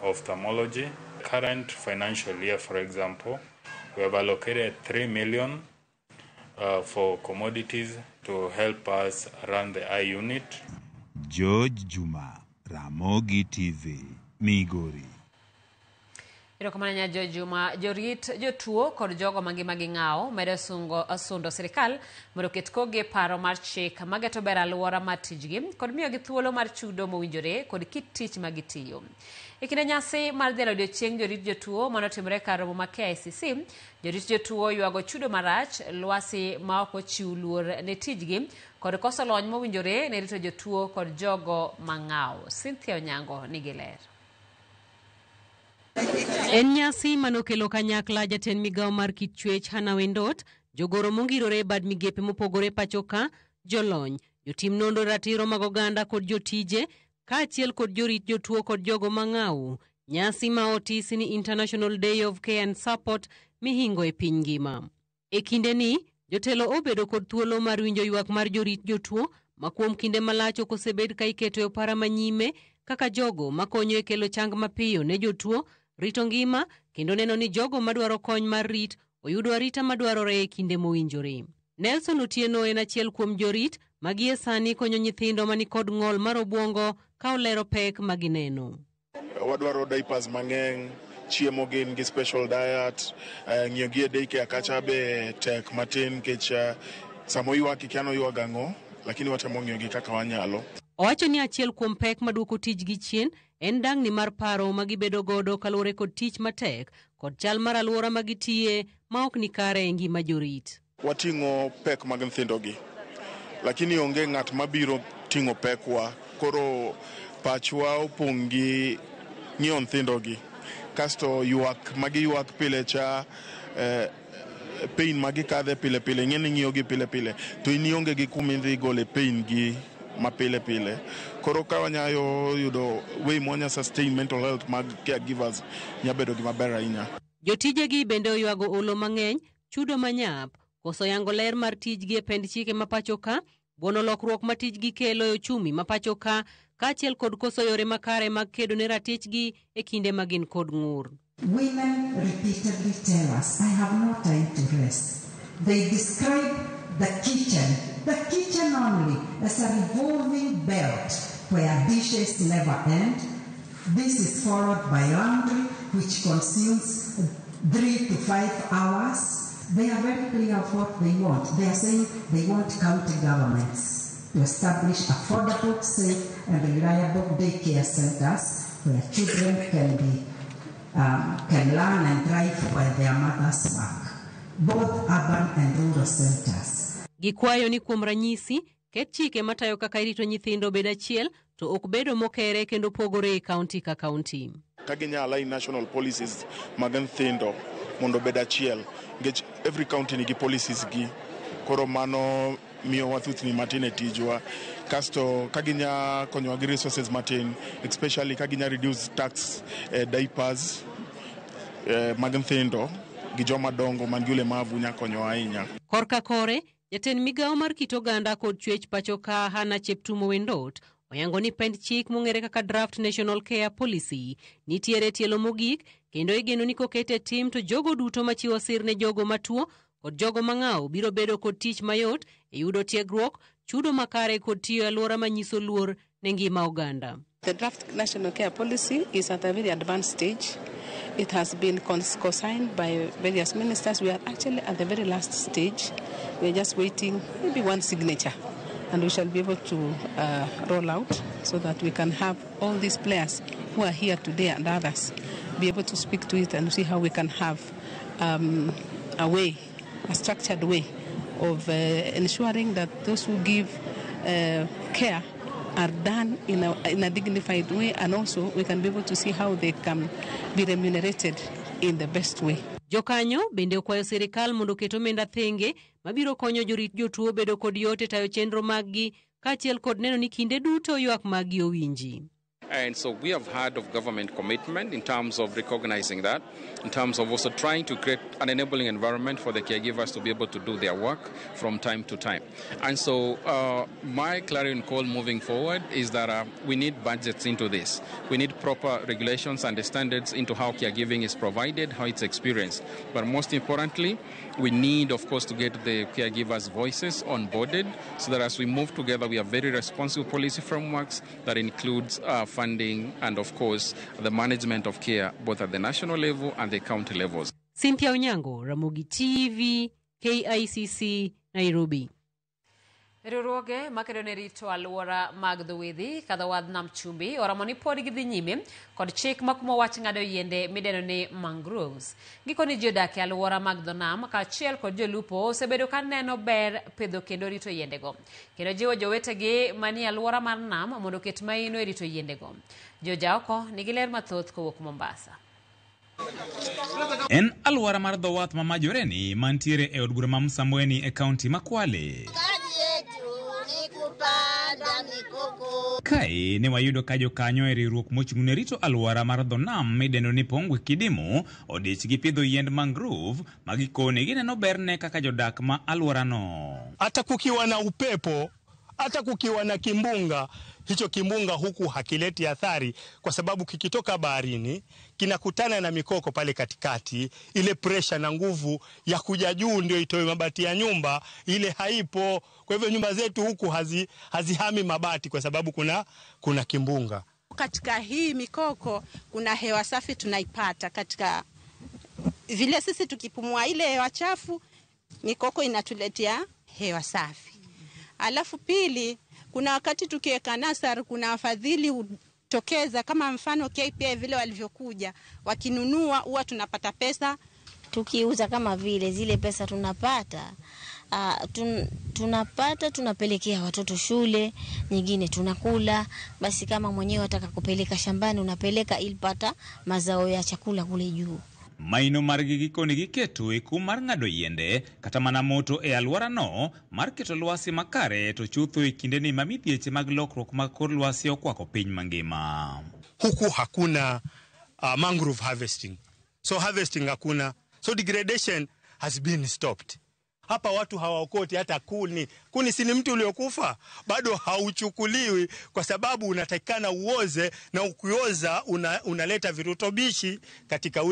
ophthalmology. current financial year, for example, we have allocated 3 million for commodities to help us run the eye unit. George Juma, Ramogi TV, Migori. Erokamano nya Jo Juma. Jorit jotuo kod jogo mangimagi ng'awo medo sungo sundo sirikal mondo oket kogi e paro mar chik mageto ber alwora mar tijgi kod miyogi thuolo mar chudo mowinjore kod kit tich ma gitiyo. E kinde nyasi mar dhialo odiochieng' jorit jotuo manotimore kar romo ma KICC, jorit jotuo ywago chudo marach, lwasi ma ok ochiw luor ne tijgi kod koso lony mowinjore ne rito jotuo kod jogo mang'awo. Cynthia Onyango nigi ler. En nyasi manokelo kanyakla jatend migawo mar kit chwech Hannah Wendot, jogoro mongirore e bad migepe mopogore pacho ka, jolony, jotim nonro ratiro mag oganda kod jotije, kaachiel kod jorit jotuo kod jogo mang'awo. Nyasi ma otisi ni International Day of Care and Support mihingo e piny ngima. E kindeni, jotelo obedo kod thuolo mar winjo ywak mar jorit jotuo ma kuom kinde malach ok osebed ka iketo e opara manyime kaka jogo makonyo e kelo chang mapiyo ne jotuo, rito ngima kendo neno ni jogo madwaro kony mar rit oyudo arita madwarore e kinde mowinjore. Nelson Otieno en achiel kuom jorit ma gie sani konyo nyithindo manikod ng'ol mar obwongo ka olero pek ma gineno. Wadwaro diapers mang'eny, chiemo gin gi special diet, ng'iyo gi e daycare kacha be tek matin nikech sama oywak ikia ni oywag ang'o, lakini watemo ng'iyo gi kaka wanyalo. Owacho ni achiel kuom pek maduoko tijgi chien en dang'ni mar paro ma gibedo godo kaluwore kod tich matek kod chal mar alwora ma gitiye ma ok ni kare e ngima jorit. Wating'o pek mag nyithindogi, lakini onge ng'at mabiro ting'o pekwa, koro pachwa opong' gi ng'iyo nyithindogi. Kasto ywak magiywak pile cha, pain magikadhe pile pile, ing'e ni ing'iyo gi pile pile, to in ionge gi kuma idhi gole pain gi mapile pile. Koro ka wanyalo yudo way mwanya sustain mental health mag caregivers, nya bedo gima ber ahinya. Jotijegi bende oywago olo mang'eny, chudo manyap, koso yango ler mar tijgi e pend chike ma pacho ka, buono lokruok ma tijgi kelo e ochumi ma pacho ka, kaachiel kod koso yore makare mag kedo ne ratichgi e kinde ma gin kod ng'ur. Women repeatedly tell us, I have no time to rest. They describe the kitchen only, as a revolving belt where dishes never end. This is followed by laundry, which consumes 3 to 5 hours. They are very clear of what they want. They are saying they want county governments to establish affordable, safe, and reliable daycare centers where children can learn and thrive while their mothers work, both urban and rural centers. Gikwayo ni kuom ranyisi, ket chike matayo kaka irito nyithindo bed achiel to ok bedo mokere kendo pogore e kaunti ka kaunti. Ka ginya align national policies mag nyithindo mondo obed achiel, nikech every county nigi policies gi, koro mano miyowa thuthni matin e tijwa. Kasto ka ginya konyowa gi resources matin, especially ka ginya reduce tax diapers mag nyithindo gi joma dongo man gi ulemavu nya konyowa ahinya. Korka kore, jatend migawo mar kit oganda kod chwech pacho ka Hannah Cheptumo Wendot oyango ni pend chik mong'ere kaka Draft National Care Policy nitiere tielo mogik kendo igeno ni kokete e tim to jogo duto machiwo sir ne jogo matuo kod jogo mang'awo biro bedo kod tich mayot e yudo tiegruok, chudo makare kod tiyo e alwora manyiso luor ne ngima oganda. The draft National Care Policy is at a very advanced stage. It has been co-signed by various ministers. We are actually at the very last stage. We are just waiting maybe one signature, and we shall be able to roll out so that we can have all these players who are here today and others be able to speak to it and see how we can have a way, a structured way of ensuring that those who give care are done in a dignified way, and also we can be able to see how they can be remunerated in the best way. Jokanyo bende okwayo sirikal mondo oket omenda thenge mabiro konyo jorit jotuo bedo kod yot e tayo chenro maggi kaachiel kod neno ni kinde duto ywak maggi owinji. And so we have heard of government commitment in terms of recognizing that, in terms of also trying to create an enabling environment for the caregivers to be able to do their work from time to time. And so my clarion call moving forward is that we need budgets into this. We need proper regulations and the standards into how caregiving is provided, how it's experienced. But most importantly, we need, of course, to get the caregivers' voices onboarded so that as we move together, we have very responsive policy frameworks that includes funding and, of course, the management of care, both at the national level and the county levels. Cynthia Onyango, Ramogi TV, KICC, Nairobi. Riwruoge makedo ne rito alwora mag dho wedhi kadho wadh nam chumbi oramo ni pod gidhi nyime kod chik makumo wach ng'ado yiende midendo ni mangroves. Gikoni ji odak e alwora mag dho nam kaachiel kod jolupo osebedo ka neno ber pidho kendo rito yiendego kendo jiwo jowetegi manie alwora mar nam mondo oket maino e rito yiendego. Jojaoko nigi ler mathoth kowuok Mombasa. En alwora mar dho wath ma Majoreni mantiere e od bura ma Msambweni e kaunti ma Kwale. Kae ne wayudo ka jokanyo e riwruok mochung' ne rito alwora mar dho nam midendo ni Pongwe Kidimo odich gi pidho yiend mangrove ma gikone gineno berne kaka jodak ma alworano. Hata kukiwa na upepo, hata kukiwa na kimbunga, hicho kimbunga huku hakileti athari kwa sababu kikitoka baharini kinakutana na mikoko pale katikati. Ile presha na nguvu ya kuja juu ndio itoe mabati ya nyumba, ile haipo. Kwa hivyo nyumba zetu huku hazihami mabati kwa sababu kuna kimbunga. Katika hii mikoko kuna hewa safi tunaipata. Katika vile sisi tukipumua ile hewa chafu, mikoko inatuletea hewa safi. Alafu pili, kuna wakati tukiweka nasari, kuna wafadhili hutokeza kama mfano KPA vile walivyokuja wakinunua, huwa tunapata pesa. Tukiuza kama vile zile pesa tunapata, tunapata tunapelekea watoto shule, nyingine tunakula. Basi kama mwenyewe ataka kupeleka shambani unapeleka ili pata mazao ya chakula kule juu. Maino margi gikoni giketo e kum mar ng'ado yiende kata mana moto e alworano mar keto lwasi makare to chutho e kindeni ma midhieche mag lokruok mag kor lwasi okwako piny mangima. Huku hakuna mangrove harvesting. So harvesting hakuna. So degradation has been stopped. Hapa watu hawaokoti hata kuni. Kuni si ni mti uliokufa, bado hauchukuliwi kwa sababu unatakikana uoze, na ukioza unaleta virutubishi katika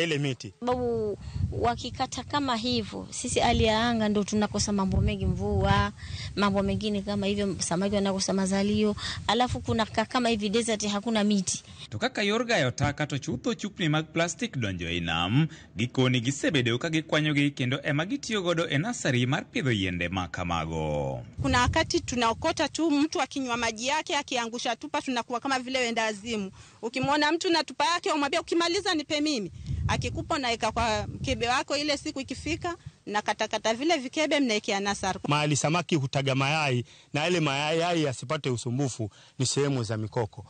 ile miti. Sababu wakikata kama hivyo, sisi hali ya anga ndio tunakosa mambo mengi, mvua, mambo mengine kama hivyo, samaki wanakosa mazalio, alafu kuna kama hivi desert hakuna miti. To kaka yor gayo taka to chutho chupni mag plastik donjo e nam, gikoni gisebedo ka gikwanyogi kendo ema gitiyo godo e nasari mar pidho yiende ma kamago. Kuna wakati tunaokota tu, mtu akinywa maji yake akiangusha tupa, tunakuwa kama vile wenda azimu. Ukimwona mtu na tupa yake umwambia ukimaliza nipe mimi. Akikupa naika kwa mkebe wako, ile siku ikifika na katakata vile vikebe mnaekea nasari. Mahali samaki hutaga mayai na ile mayai yasipate usumbufu ni sehemu za mikoko.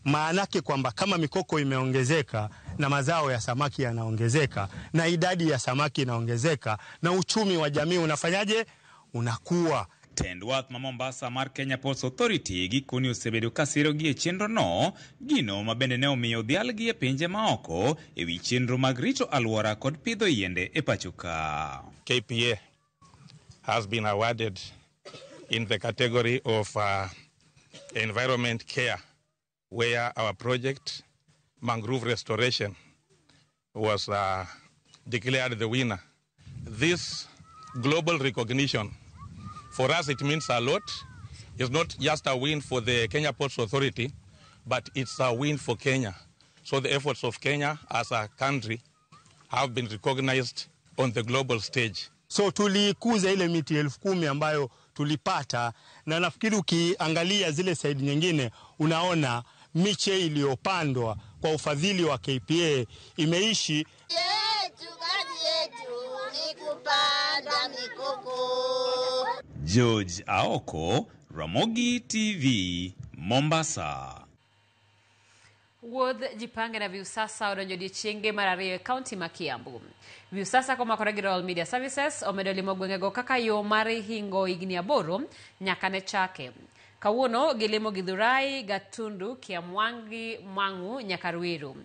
Maanake kwamba kama mikoko imeongezeka na mazao ya samaki yanaongezeka na idadi ya samaki inaongezeka na uchumi wa jamii unafanyaje? Unakuwa. Tend wath ma Mombasa mar Kenya Ports Authority gikoni osebedo ka sirogi e chenro no, gino ma bende ne omiyo odhialgi e pinje maoko e wi chenro mag rito alwora kod pidho yiende e pacho ka. KPA has been awarded in the category of environment care, where our project mangrove restoration was declared the winner. This global recognition, for us it means a lot. It's not just a win for the Kenya Ports Authority, but it's a win for Kenya. So the efforts of Kenya as a country have been recognized on the global stage. So tulikuza ile miti 10,000 ambayo tulipata, na nafikiri ukiangalia zile side nyingine unaona miche iliyopandwa kwa ufadhili wa KPA imeishi. Kazi yetu ni kupanda mikoko. George Aoko, Ramogi TV, Mombasa. Wuodh Jipange na Viusasa odonjo odiechienge mar ariyo e kaunti ma Kiambu. Viusasa komakore gi Royal Media Services omedo limo gwengego kaka yo mar hingo higni 8 nyaka ne chake. Kawuono gilimo Githurai, Gatundu, Kiamwangi, Mang'u nyaka Ruiru.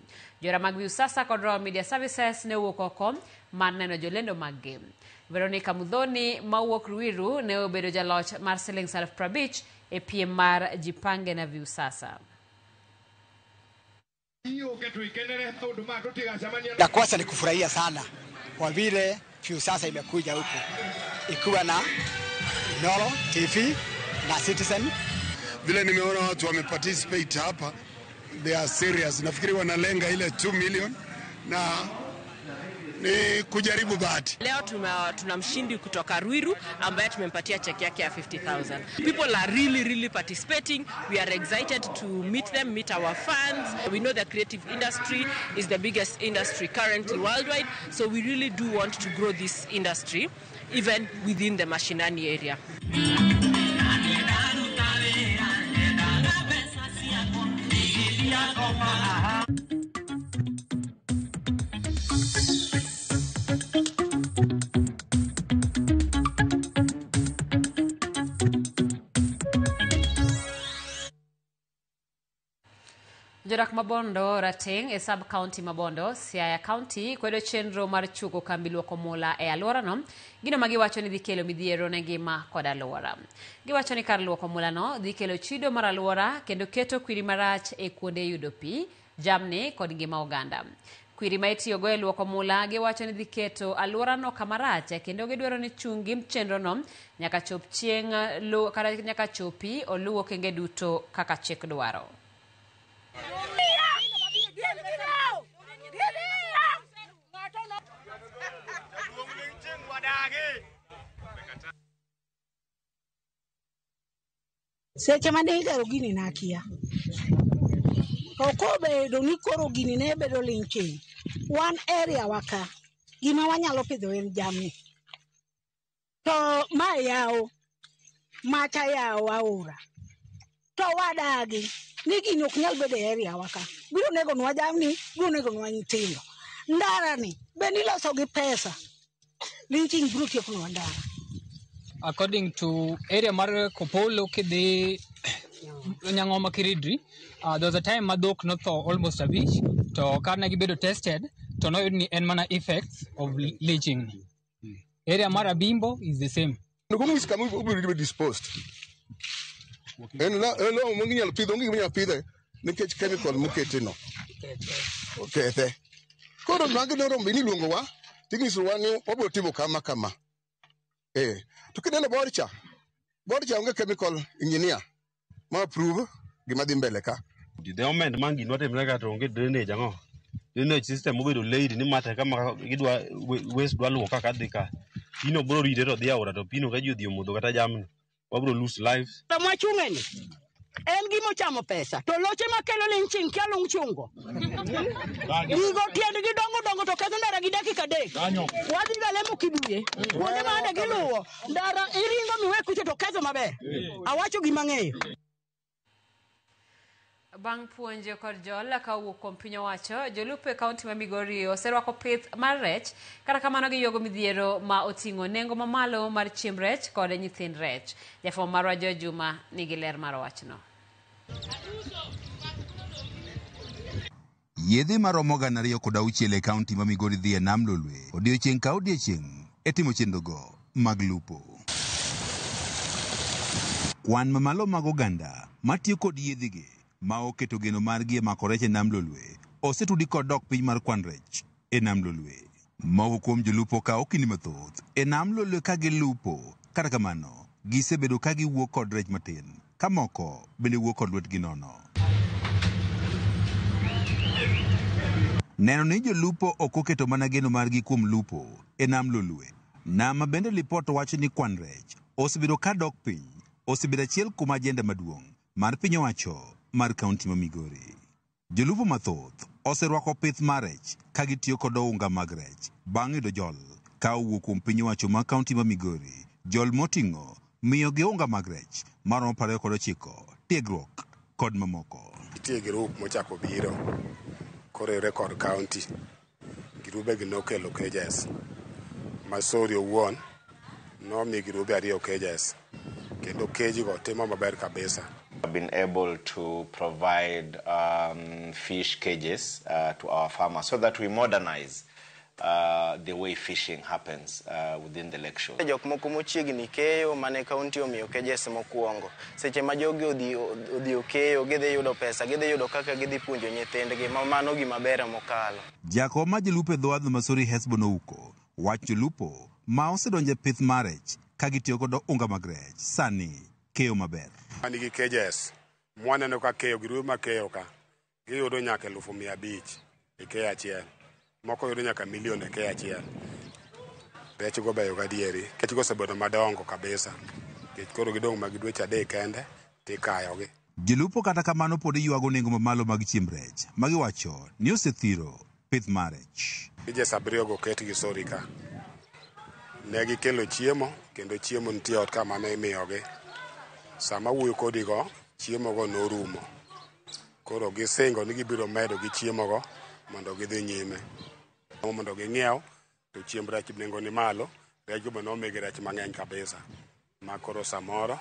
Jora mag Viusasa kod Royal Media Services ne owuok oko mar neno jolendo maggi. Veronica Muthoni mawuok Ruiru ne obedo jaloch mar siling 50,000 e piem mar Jipange na Viusasa. La kwanza ni kufurahia sana kwa vile Viusasa imekuja huku ikiwa na Inooro TV na Citizen. Vile nimeona watu wameparticipate hapa, they are serious. Nafikiri wanalenga ile 2 million na ni kujaribu bahati. Leo tuna mshindi kutoka Ruiru ambaye tumempatia cheki yake ya 50,000. People are really really participating. We are excited to meet them, meet our fans. We know the creative industry is the biggest industry currently worldwide, so we really do want to grow this industry even within the Mashinani area. Jodak ma Bondo Rateng' e sub county ma Bondo, Siaya County kwedo chenro mar chungo kambi luoko mula e alworano, gino ma giwacho ni dhi kelo midhiero ne ngima kod alwora. Giwacho ni kar luoko mulano dhi kelo chido mar alwora kendo keto kwiri marach e kuonde yudo pi, jamni kod ngima oganda. Kwiri ma itiyogo e luoko mula giwacho ni dhi keto alworano kama rach kendo gidwaro ni chungi chenrono nyaka chop chieng' nyaka chopi oluw okenge duto kaka chik dwaro. Seche mane igero gini nakia. To kobedo ni koro gini ne bedo ling' ching', wan area wa ka, gima wanyalo pidho en jamni. To ma yawo, macha yawo aora. To wadagi ni gini ok nyal bedo e area wa ka. Biro negonwa jamni, biro negonwa nyithindo. Ndara ni be niloso gi pesa. Lynching biro tiekonwa ndara. According to area mar Kopolo kidhi Nyang'oma Kiridri, there was a time ma dhok notho almost abich, to kane gibedo tested to noyud ni en mana effects of leaching. Area mar Abimbo is the same. Nokomisi kama obiro disposed. En lo mo ginyalo pidho, onge gima inyalo pidhe nikech chemical mokete no. Okethe. Koro magi noromo ni iluongowa tinyisowa ni wabiro timo kama kama. To kineno board cha onge chemical engineer ma approve gima dhi mbele ka. The moment man gino timre ka to onge drainage ang'o. Drainage system obedo laid ni mate kama gidwa waste dwa luwo kaka dhi ka. Pino biro rite to dhi aora to pino ka ji odhi omodho kata jamni. Wabiro lose lives. To mwachung'e ni en gima ochamo pesa to loche makelo lynching kia lung chungo. Gigo tiendgi dongo dongo to ketho ndara gi dakika 3. Wadhi ga lemo Kibuye. Kuonde ma ande giluwo ndara iringo miwe kucho to ketho maber. Awacho gima ng'eyo. Bang' puonjo kod jol ka owuok kuom piny owacho, jolupo e kaunti ma Migori oserwako pith mar rech, kata kamano giyuago midhiero ma oting'o nengo mamalo mar chiemb rech kod nyithind rech. Jafwambo marwa Joy Juma nigi ler mar wachno. Yedhe maromo 206 e kaunti ma Migori dhi e nam Lolwe odiochieng' ka odiochieng' e timo chenrogo mag lupo. Kwan mamalo mag oganda matiyo kod yedhegi ma oketo geno margi e mako rech e nam Lolwe osetudi kod dok piny mar kwan rech e nam Lolwe. Moko kuom jolupo kawo kinde mathoth e nam Lolwe ka gilupo, kata kamano gisebedo ka giwuok kod rech matin, ka moko bende wuok kod lwetgi nono. Neno ni jolupo ok oketo mana geno margi kuom lupo e nam Lolwe, nam ma bende lipot wacho ni kwan rech osebedo ka dok piny, osebedo achiel kuom ajenda maduong' mar piny owacho mar kaunti ma Migori. Jolupo mathoth oserwako pith mar rech ka gitiyo kod ounga mag rech bang' yudo jol ka owuok kuom piny owacho mar kaunti ma Migori. Jol moting'o miyo gi ounga mag rech maromo 29, tiegruok kod mamoko. Nitie grup mochako biro koriwre kod kaunti. Grube gi nokelo cages. Masori owuon nomi grube 2 cages. Kendo cage go timo maber kabisa. We've been able to provide fish cages to our farmers so that we modernize the way fishing happens within the lake shore. Jok moko mochiegni keyo mane kaunti omiyo cages mokwongo. Seche ma jogi odhi okeyo, gidhi yudo pesa, gidhi yudo kaka gidhi puonjo nyithindgi, ma mano gima ber mokalo. Jakom mar jolupo e dho wath ma Sori Hesbon Ouko wacho jolupo ma osedonjo e pith mar rech ka gitiyo kod unga mag rech sani keyo maber. Nigi cages mwaneno ka keyo girube ma keyo ka giyudo nyaka 500,000 e keyo achiel. Moko yudo nyaka milion e keyo achiel. Rech go beyo gadieri. Kech go osebedo madongo kabisa. Nikech koro gidong' ma gi dweche 3 kende tikayogi. Jolupo kata kamano pod ywago nengo mamalo mag chiemb rech ma giwacho ni osethiro pith mar rech. Cages 7 go oket gi Sori ka. Ne gikelo chiemo kendo chiemo nitie ot kama ne imiyogi. Sama wuoyo kodi go, chiemo go norumo. Koro gisingo ni gibiro medo gi chiemo go mondo gidhi nyime. Mondo ging'iew to chiemb rech nengo ni malo, rech go be nomigi rech mang'eny kabisa. Ma koro samoro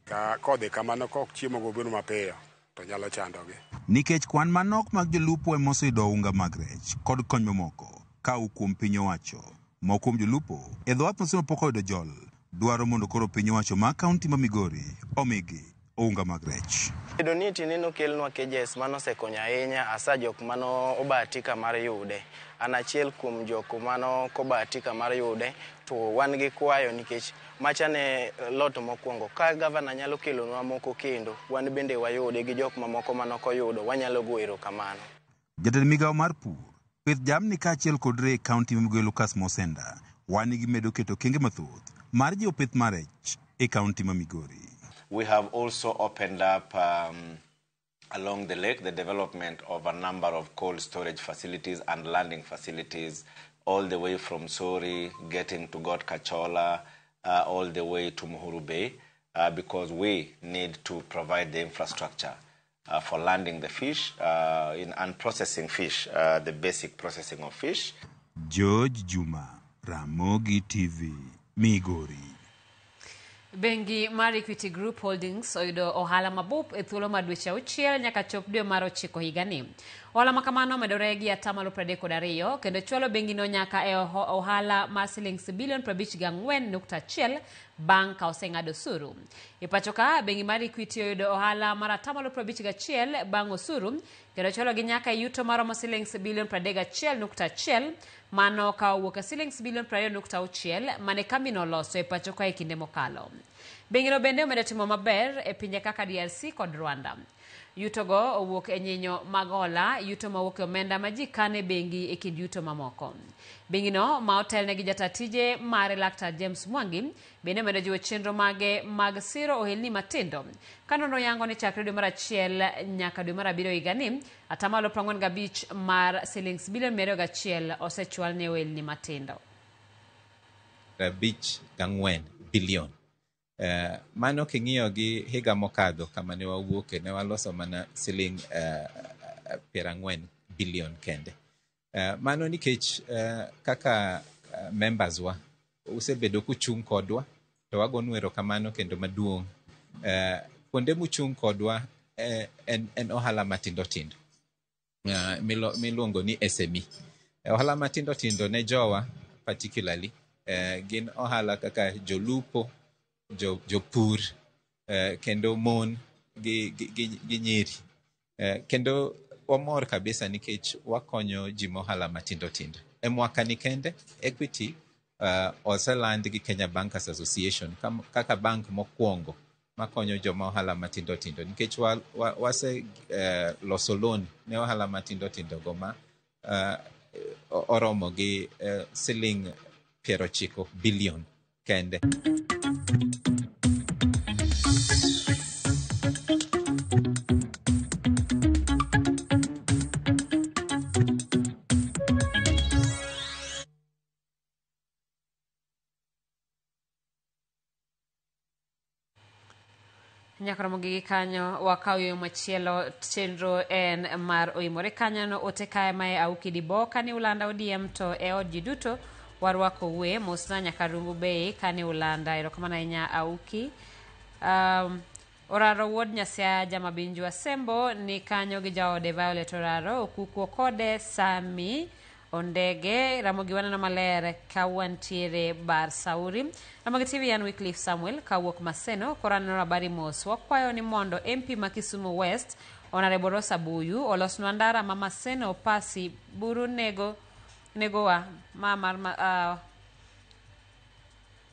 ka kodhi kamano kok chiemo go biro mapiyo to nyalo chandogi. Nikech kwan manok mag jolupo ema oseyudo unga mag rech kod kony mamoko ka owuok kuom piny owacho. Moko kuom jolupo e dho wath ma pok oyudo jol dwaro mondo koro piny owacho mar kaunti ma Migori omigi unga mag rech. Bedo ni tineno okelnwa cages mano osekonyo ahinya asa jok mano obahatika mar yude. An achiel kuom jok mano kobahatika mar yude to wan gi kwayo nikech macha ne lot mokwongo. Ka gavana nyalo kelonwa moko kendo, wan bende wayude gi jok mamoko manokoyudo, wanyalo go erokamano. Jatend migawo mar pur, pith jamni kaachiel kod ree e kaunti ma Migori Lucas Mosenda wan gi medo keto okenge mathoth mar jiwo pith mar rech e kaunti ma Migori. We have also opened up along the lake the development of a number of cold storage facilities and landing facilities all the way from Sori, getting to Got Kachola, all the way to Muhuru Bay, because we need to provide the infrastructure for landing the fish and processing fish, the basic processing of fish. George Juma, Ramogi TV, Migori. Bengi mar Equity Group Holdings oyudo ohala mabup e thuolo mar dweche 6 nyaka chop dwe mar 9 higani. Ohala ma kamano omedore gi 32% kendo chwalo bengino nyaka e ohala mar silings bilion 54.1 bang' ka oseng'ado osuru. E pacho ka, bengi mar Equity oyudo ohala mar 51% bang' osuru kendo chwalo gi nyaka e yuto maromo silings bilion 31.1 mano ka owuok e silings bilion 20.6 mane kambino oloso e pacho ka e kinde mokalo. Bengino bende omedo timo maber e pinje kaka DRC kod Rwanda. Yutogo owuok e nyinyo mag hola, yuto mawuok e omenda ma ji kano e bengi e kind yuto mamoko. Bengino ma otelne gi jata tije mare Laktar James Mwangi bende omedo jiwo chenro mage mag siro ohelni matindo. Ka nonro yango ni chakre dwe mar 1 nyaka dwe mar 7 higani, 45% mar silings bilion 201 osechwal ne ohelni matindo. 54 billion. Mano king'iyo gi higa mokadho kama ne wawuoke ne waloso mana siling 40 billion kende. Mano nikech kaka members wa usebedo kuchung' kodwa to wagonu erokamano kendo maduong'. Kuonde muchung' kodwa en ohala matindo tindo miluongo ni SME. Ohala matindo tindo ne jowa particularly gin ohala kaka jolupo, jopur, kendo mon gi nyiri. Kendo wamor kabisa nikech wakonyo ji mohala matindo tindo. E mwaka ni kende, Equity oseland gi Kenya Bankers Association kaka bank mokwongo makonyo joma ohala matindo tindo nikech wase loso loan ne ohala matindo tindo go ma oromo gi siling 90 billion kende. Nyaka romo gi kanyo wakaw yo machielo chenro en mar oimore kanyo no ote kae mae Auki Dibo kani ulanda ODM to e od ji duto warwako we mosna nyaka Rungu Bay kani ulanda erokamano ahinya Auki. Oraro wuod Nyasaye Jamabinju Asembo ni kanyo gi jaode Violet Oraro, Okuku Okode, Sami Ondege, Ramogi waneno maler ka wantiere Bar Sauri. Ramogi TV an Wycliffe Samuel kawuok Maseno, koro aneno habari mos. Wakwayo ni mondo MP ma Kisumu West, Honorable Rosa Buyu, olosnwa ndara ma Maseno pasi buru nego negowa ma mar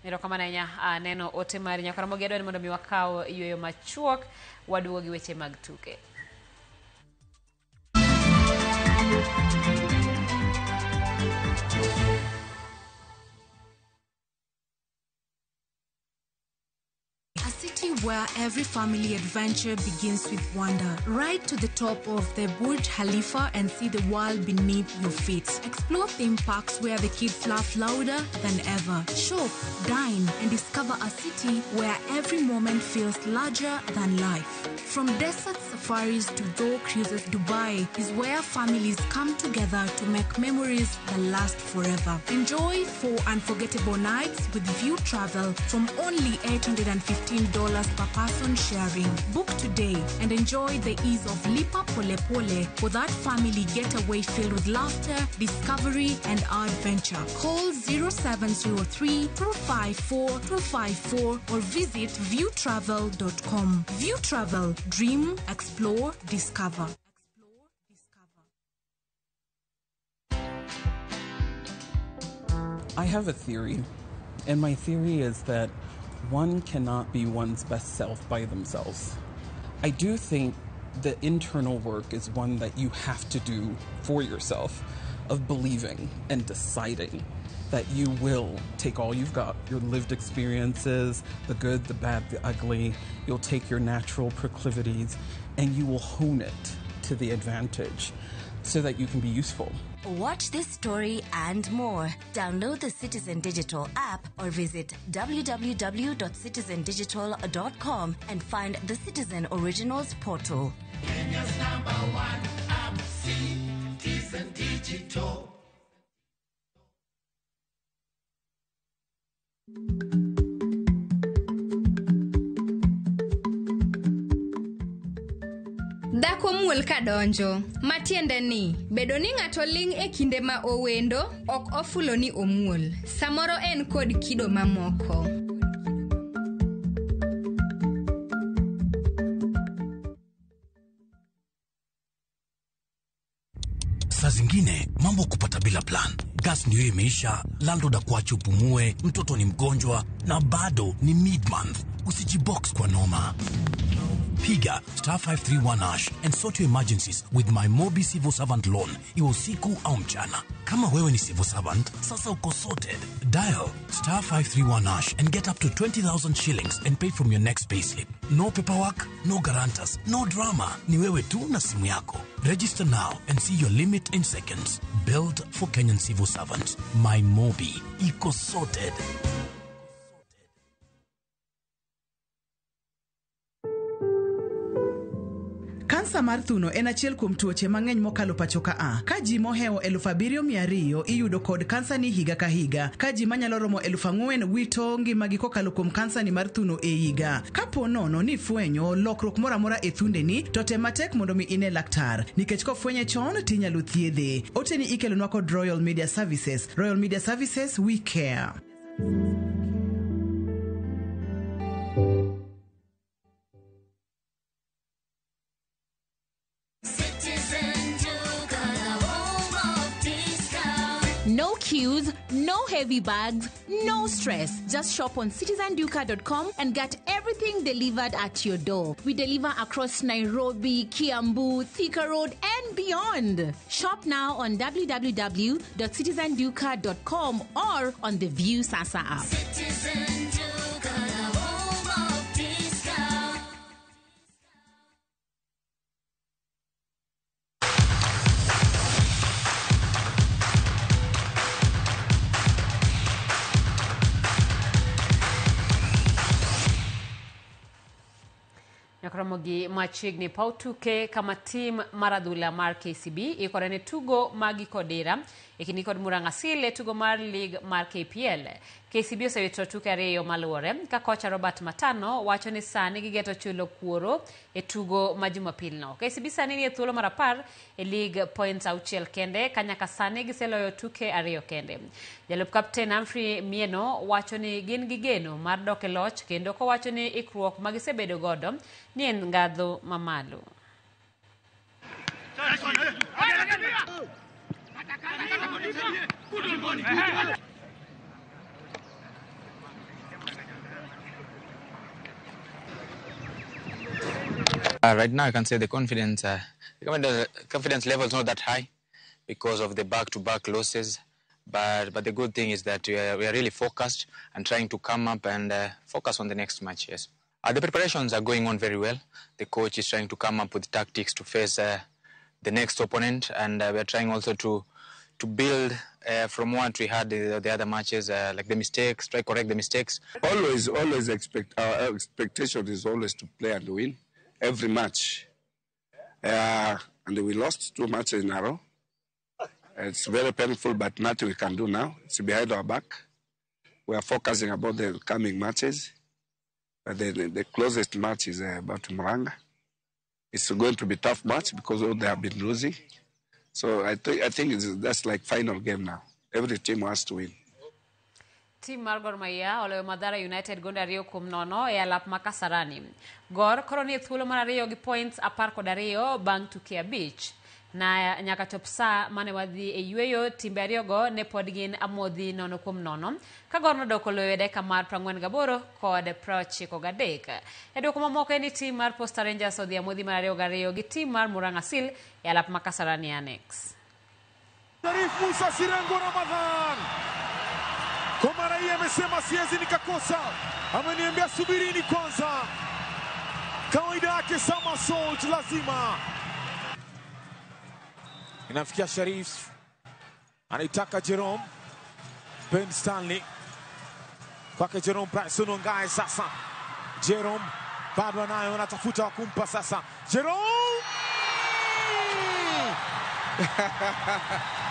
erokamano ahinya neno ote mari nyaka Ramogi adwa ni mondo mi wakaw yueyo machuok waduogo gi weche mag tuke. A city where every family adventure begins with wonder. Ride to the top of the Burj Khalifa and see the world beneath your feet. Explore theme parks where the kids laugh louder than ever. Shop, dine, and discover a city where every moment feels larger than life. From desert safaris to dhow cruises, Dubai is where families come together to make memories that last forever. Enjoy 4 unforgettable nights with View Travel from only $815 per person sharing. Book today and enjoy the ease of Lipa Pole Pole for that family getaway filled with laughter, discovery, and adventure. Call 0703 254 254 or visit viewtravel.com. View Travel, dream, explore, discover. I have a theory, and my theory is that one cannot be one's best self by themselves. I do think the internal work is one that you have to do for yourself, of believing and deciding that you will take all you've got, your lived experiences, the good, the bad, the ugly. You'll take your natural proclivities and you will hone it to the advantage so that you can be useful. Watch this story and more. Download the Citizen Digital app or visit www.citizendigital.com and find the Citizen Originals portal. Kenya's number one app, Citizen Digital. Dhako muol kadonjo, matiende ni bedo ni ng'ato ling' e kinde ma owendo ok ofulo ni omuol. Samoro en kod kido mamoko. Saa zingine mambo kupata bila plan. Gas ndio imeisha, landlord akuache upumue, mtoto ni mgonjwa na bado ni mid-month. Usijibox kwa noma. Piga star 531 hash and sort your emergencies with my Mobi Civil Servant Loan, iwe usiku au mchana. Kama wewe ni civil servant, sasa uko sorted. Dial star 531 hash and get up to 20,000 shillings and pay from your next payslip. No paperwork, no guarantors, no drama. Ni wewe tu na simu yako. Register now and see your limit in seconds. Built for Kenyan civil servants. My Mobi. Iko sorted. Kansa mar thuno en achiel kuom tuoche mang'eny mokalo pacho ka a. Ka ji mohewo 7,200 iyudo kod kansa ni higa ka higa. Ka ji manyalo romo 4,000 wito ngimagi kokalo kuom kansa ni mar thuno e higa. Kapo nono ni ifwenyo lokruok moro amora e thundeni, to tem matek mondo mi ine laktar. Nikech kofwenye chon tinyalo thiedhe. Oteni ikelonwa kod Royal Media Services. Royal Media Services, we care. No queues, no heavy bags, no stress. Just shop on citizenduka.com and get everything delivered at your door. We deliver across Nairobi, Kiambu, Thika Road, and beyond. Shop now on www.citizenduka.com or on the View Sasa app. Citizen Duka, the home of discount. Nyakromo gi machiegni paw tuke kama tim mar adhula mar KCB ikore ne tugo mag giko dira e kindgi kod Murang'a Seal e tugo mar lig mar KPL. KCB osewito tuke ariyo maluwore ka kocha Robert Matano wacho ni sani gigeto chulo kuoro e tugo ma Jumapil no. KCB sani ni e thuolo mar 10 e lig points 6 kende ka nyaka sani giseloyo tuke 2 kende. Jalup kapten Humphrey Mieno wacho ni gin gi geno mar dok e loch kendo kowacho ni ikruok ma gisebedo godo ni en ngadho mamalo. Right now, I can say the confidence level is not that high because of the back-to-back losses. But the good thing is that we are really focused and trying to come up and focus on the next match. Yes, the preparations are going on very well. The coach is trying to come up with tactics to face the next opponent, and we are trying also to build from what we had the other matches, like the mistakes, try correct the mistakes. Always expect our expectation is always to play and win every match, and we lost 2 matches in a row. It's very painful, but nothing we can do now. It's behind our back. We are focusing about the coming matches. But the closest match is about Muranga. It's going to be tough match because all they have been losing. So I think that's like final game now. Every team has to win. Team mar Gor Mahia oloyo Mathare United gonde 2-0 e alap ma Kasarani. Gor koro ni e thuolo mar 2 gi points 12 bang' tuke 5. Na nyaka chop saa mane wadhi e yweyo timbe ariyogo ne pod gin amodhi 0-0 ka Gor nodok oloyo e dakika mar 48 kod 93. E duoko mamoko en ni tim mar Posta Rangers odhi amodhi mar 2-2 gi tim mar Murang'a Seal e alap ma Kasarani Annex. Sharif Musa Sirengo Ramadhan kwa mara hii amesema siwezi nikakosa, ameniambia subirini kwanza. Kawaida yake somersault lazima. Inafikia Sharif, anaitaka Jerome Ben Stanley, kwake Jerome Bryson Wangae. Sasa Jerome bado anayo, anatafuta wa kumpa sasa Jerome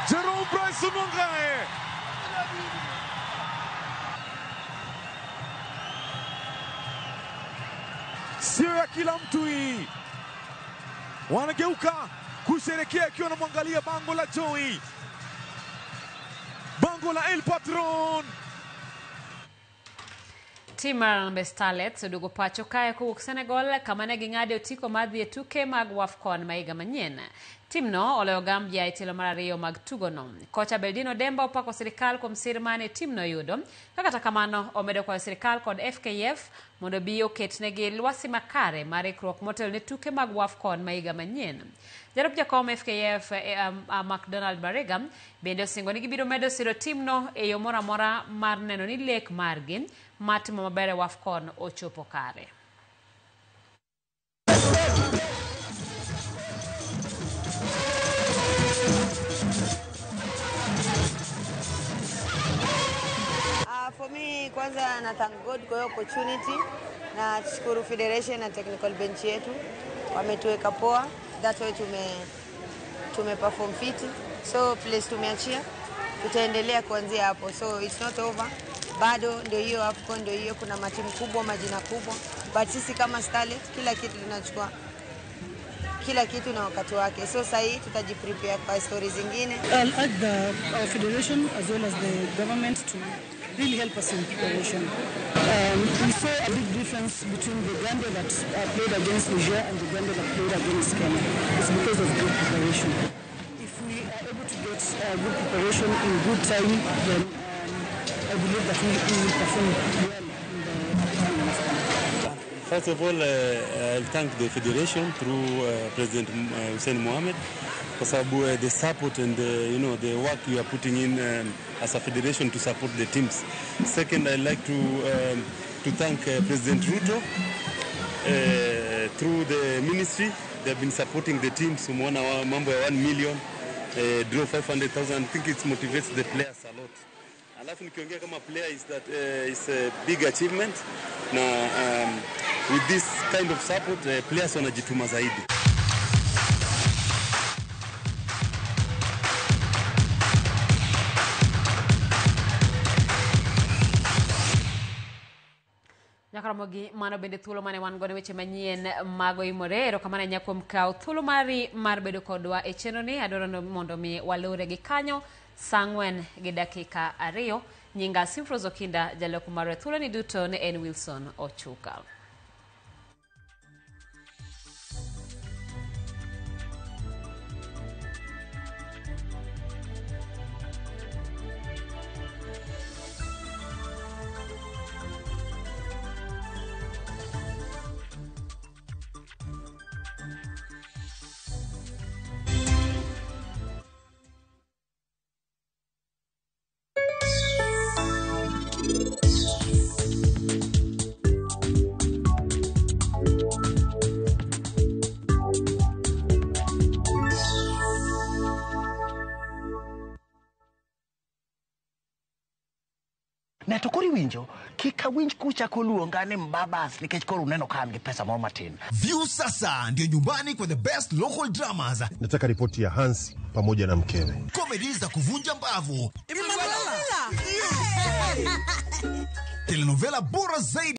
Jerome Bryson Wangae. Sio ya kila mtu hii. Wanageuka kusherehekea akiwa anamwangalia bango la Joey, bango la El Patron. Tim mar Harambee Starlets oduogo pacho kae kowuok Senegal kama ne ging'ade otiko mar dhi e tuke mag WAFCON ma higa manyien. Timno oloyo Gambia e tielo mar 2 mag tugono. Kocha Beldino Demba opako sirikal kuom sir mane timno yudo. Ka kata kamano omedo kwayo sirikal kod FKF mondo bi oketnegi lwasi makare mar ikruok motelo ne tuke mag WAFCON ma higa manyien. Jalup jakom FKF McDonald Mariga bende osingo ni gibiro medo siro timno e yo moro amora mar neno ni lek margi mar timo maber e WAFCON ochopo kare. For me, kwanza na thank God kwa hiyo opportunity, na tushukuru federation na technical bench yetu wametuweka poa, that's why tume perform fit. So place tumeachia, tutaendelea kuanzia hapo, so it's not over. Bado ndio hiyo AFCON, ndio hiyo, kuna matimu kubwa, majina kubwa, but sisi kama Starlet kila kitu tunachukua, kila kitu na wakati wake. So sasa hii tutajiprepare kwa stories zingine. I'll urge our federation as well as the government to really help us in preparation. We saw a big difference between the Gambia that played against Niger and the Gambia that played against Kenya. It's because of good preparation. If we are able to get good preparation in good time, then I believe that we will perform well in the upcoming. First of all, I'll thank the federation through President Hussein Mohamed kwa sababu the support and the work you are putting in as a federation to support the teams. Second, I'd like to thank President Ruto through the ministry. They have been supporting the teams. Umeona mambo ya 1 million, draw 500,000. I think it motivates the players a lot. Alafu nikiongea kama player is that is a big achievement na with this kind of support players wanajituma zaidi. Nyakaramogi mano bende thuolo mane wan godo weche manyien mag Oimore. Erokamano ahinya kuom kawo thuolo mari mar bedo kodwa e chenro ni. Adwaro ni mondo mi walure gi kanyo saa 4:02. Nyinga Simfros Okinda, jaloko marwa thuolo ni duto ne en Wilson Ochuka. Ne to koro iwinjo kik awinj kuchako luonga ni mbabas nikech koro uneno ka an gi pesa moro matin. View sasa ndio nyumbani kwa the best local dramas. Nataka ripoti ya Hansi pamoja na mkewe. Comedy za kuvunja mbavu, telenovela bora zaidi.